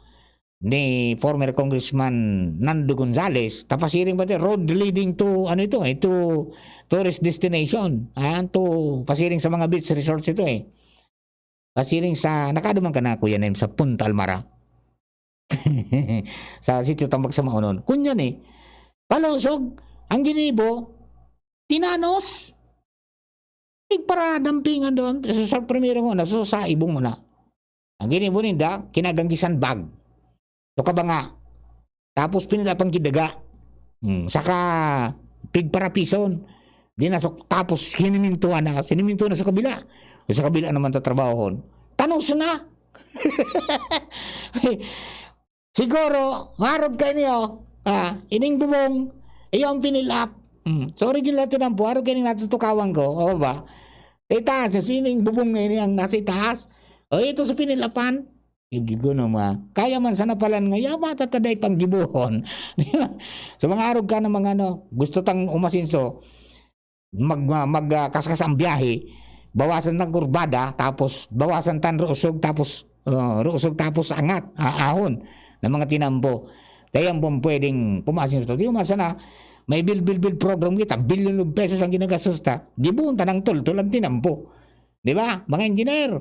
ni former Congressman Nando Gonzales, tapasiring ba ito? Road leading to, ano ito, eh, to tourist destination. Ah, to, pasiring sa mga beach resorts ito eh. Pasiring sa, nakaduman ka na, Kuya Nem, sa Punta Almara? Sa sitio Tambak sa Maonon. Kunyan eh, palusog, ang ginibo, tinanos. Nagparadampingan doon. Sa, sa primero mo, nasusa, ibong mo na. Ang ginibo ninda, kinaganggisan bag. Ito ka ba nga? Tapos pinila pang gidaga. Hmm, saka pigparapison. Di na sa, tapos sinimintuhan na. Sinimintuhan na sa kabila. Sa kabila naman tatrabahon. Tanos na. Siguro, ngarog kayo niyo. Ah, ining bubong, iyo ang pinil up. Hmm. So, original tinampo, arog kayo natutukawan ko. O ba? Itaas, sa sining bubong na ini ang nasa itaas. O, ito sa pinilapan. Igigo no ma. Kaya man sana palan nga, ya, matataday pang gibohon. Di ba? So, mga arog ka ng mga ano, gusto tang umasinso, mag, mag, mag, ah, kaskas ang biyahe, bawasan tang kurbada, tapos bawasan tan ruusog, tapos, ah, ruusog, tapos angat, ah, ahon ng mga tinampo. Kaya ang pwedeng pumasin sa studio, masa na, may build, build, build program kita, billion of pesos ang ginagastos ta, gibuhon ta ng tultol ang tinampo. Di ba, mga engineer?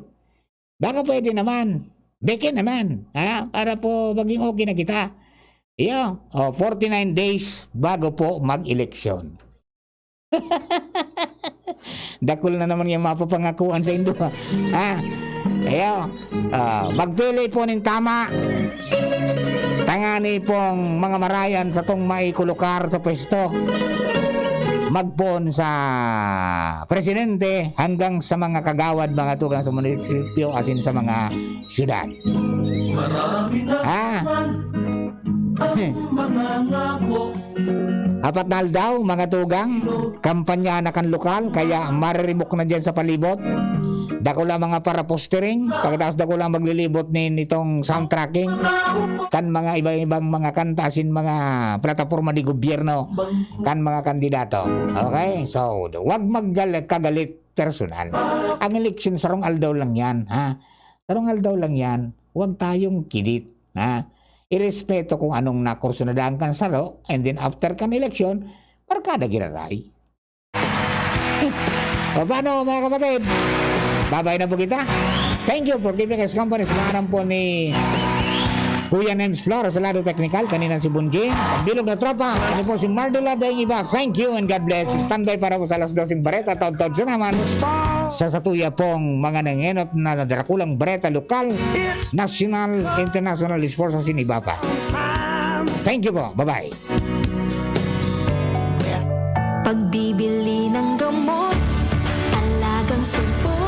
Baka pwede naman. Beke naman, ha? Para po maging okay na kita. Iyo, oh, forty-nine days bago po mag-eleksyon. Dakul na naman yung mapapangakuan sa indo, ha? Iyo, ah, magpili po nin tama. Tangani pong mga marayan sa tong maikulukar sa pwesto. Magpoon sa presidente hanggang sa mga kagawad, mga tugang sa munisipyo, asin sa mga syudad. Marami na Ah. naman ang mga ngako. Apat na aldaw, mga tugang, kampanya na kan lokal, kaya mariribok na dyan sa palibot. Dakula mga para postering, pagkatapos dakula maglilibot ni nitong soundtracking, kan mga iba-ibang mga kanta asin mga plataporma di gobyerno, kan mga kandidato. Okay? So, wag maggal-, kagalit personal. Ang eleksyon, sarong aldaw lang yan, ha? Sarong aldaw lang yan. Huwag tayong kilit, ha? Irespeto kung anong nakurso na daan kan saro, and then after kan eleksyon, barkada giraray. O paano, mga kapatid? Babay na po kita. Thank you for keeping us company sa mga po ni Kuya Nems Flores sa lado teknikal. Kanina si Bunjing. Ang bilog na tropa. Ano po si Mardela Daing Iba. Thank you and God bless. Standby para po sa alas doseng bareta. Taod-taod sa naman. Sa satuya pong mga nangenot na darakulang bareta lokal, nasyonal, international, sports sa siniba pa. Thank you po. Bye-bye. Pagbibili ng gamot, alagang sugpo,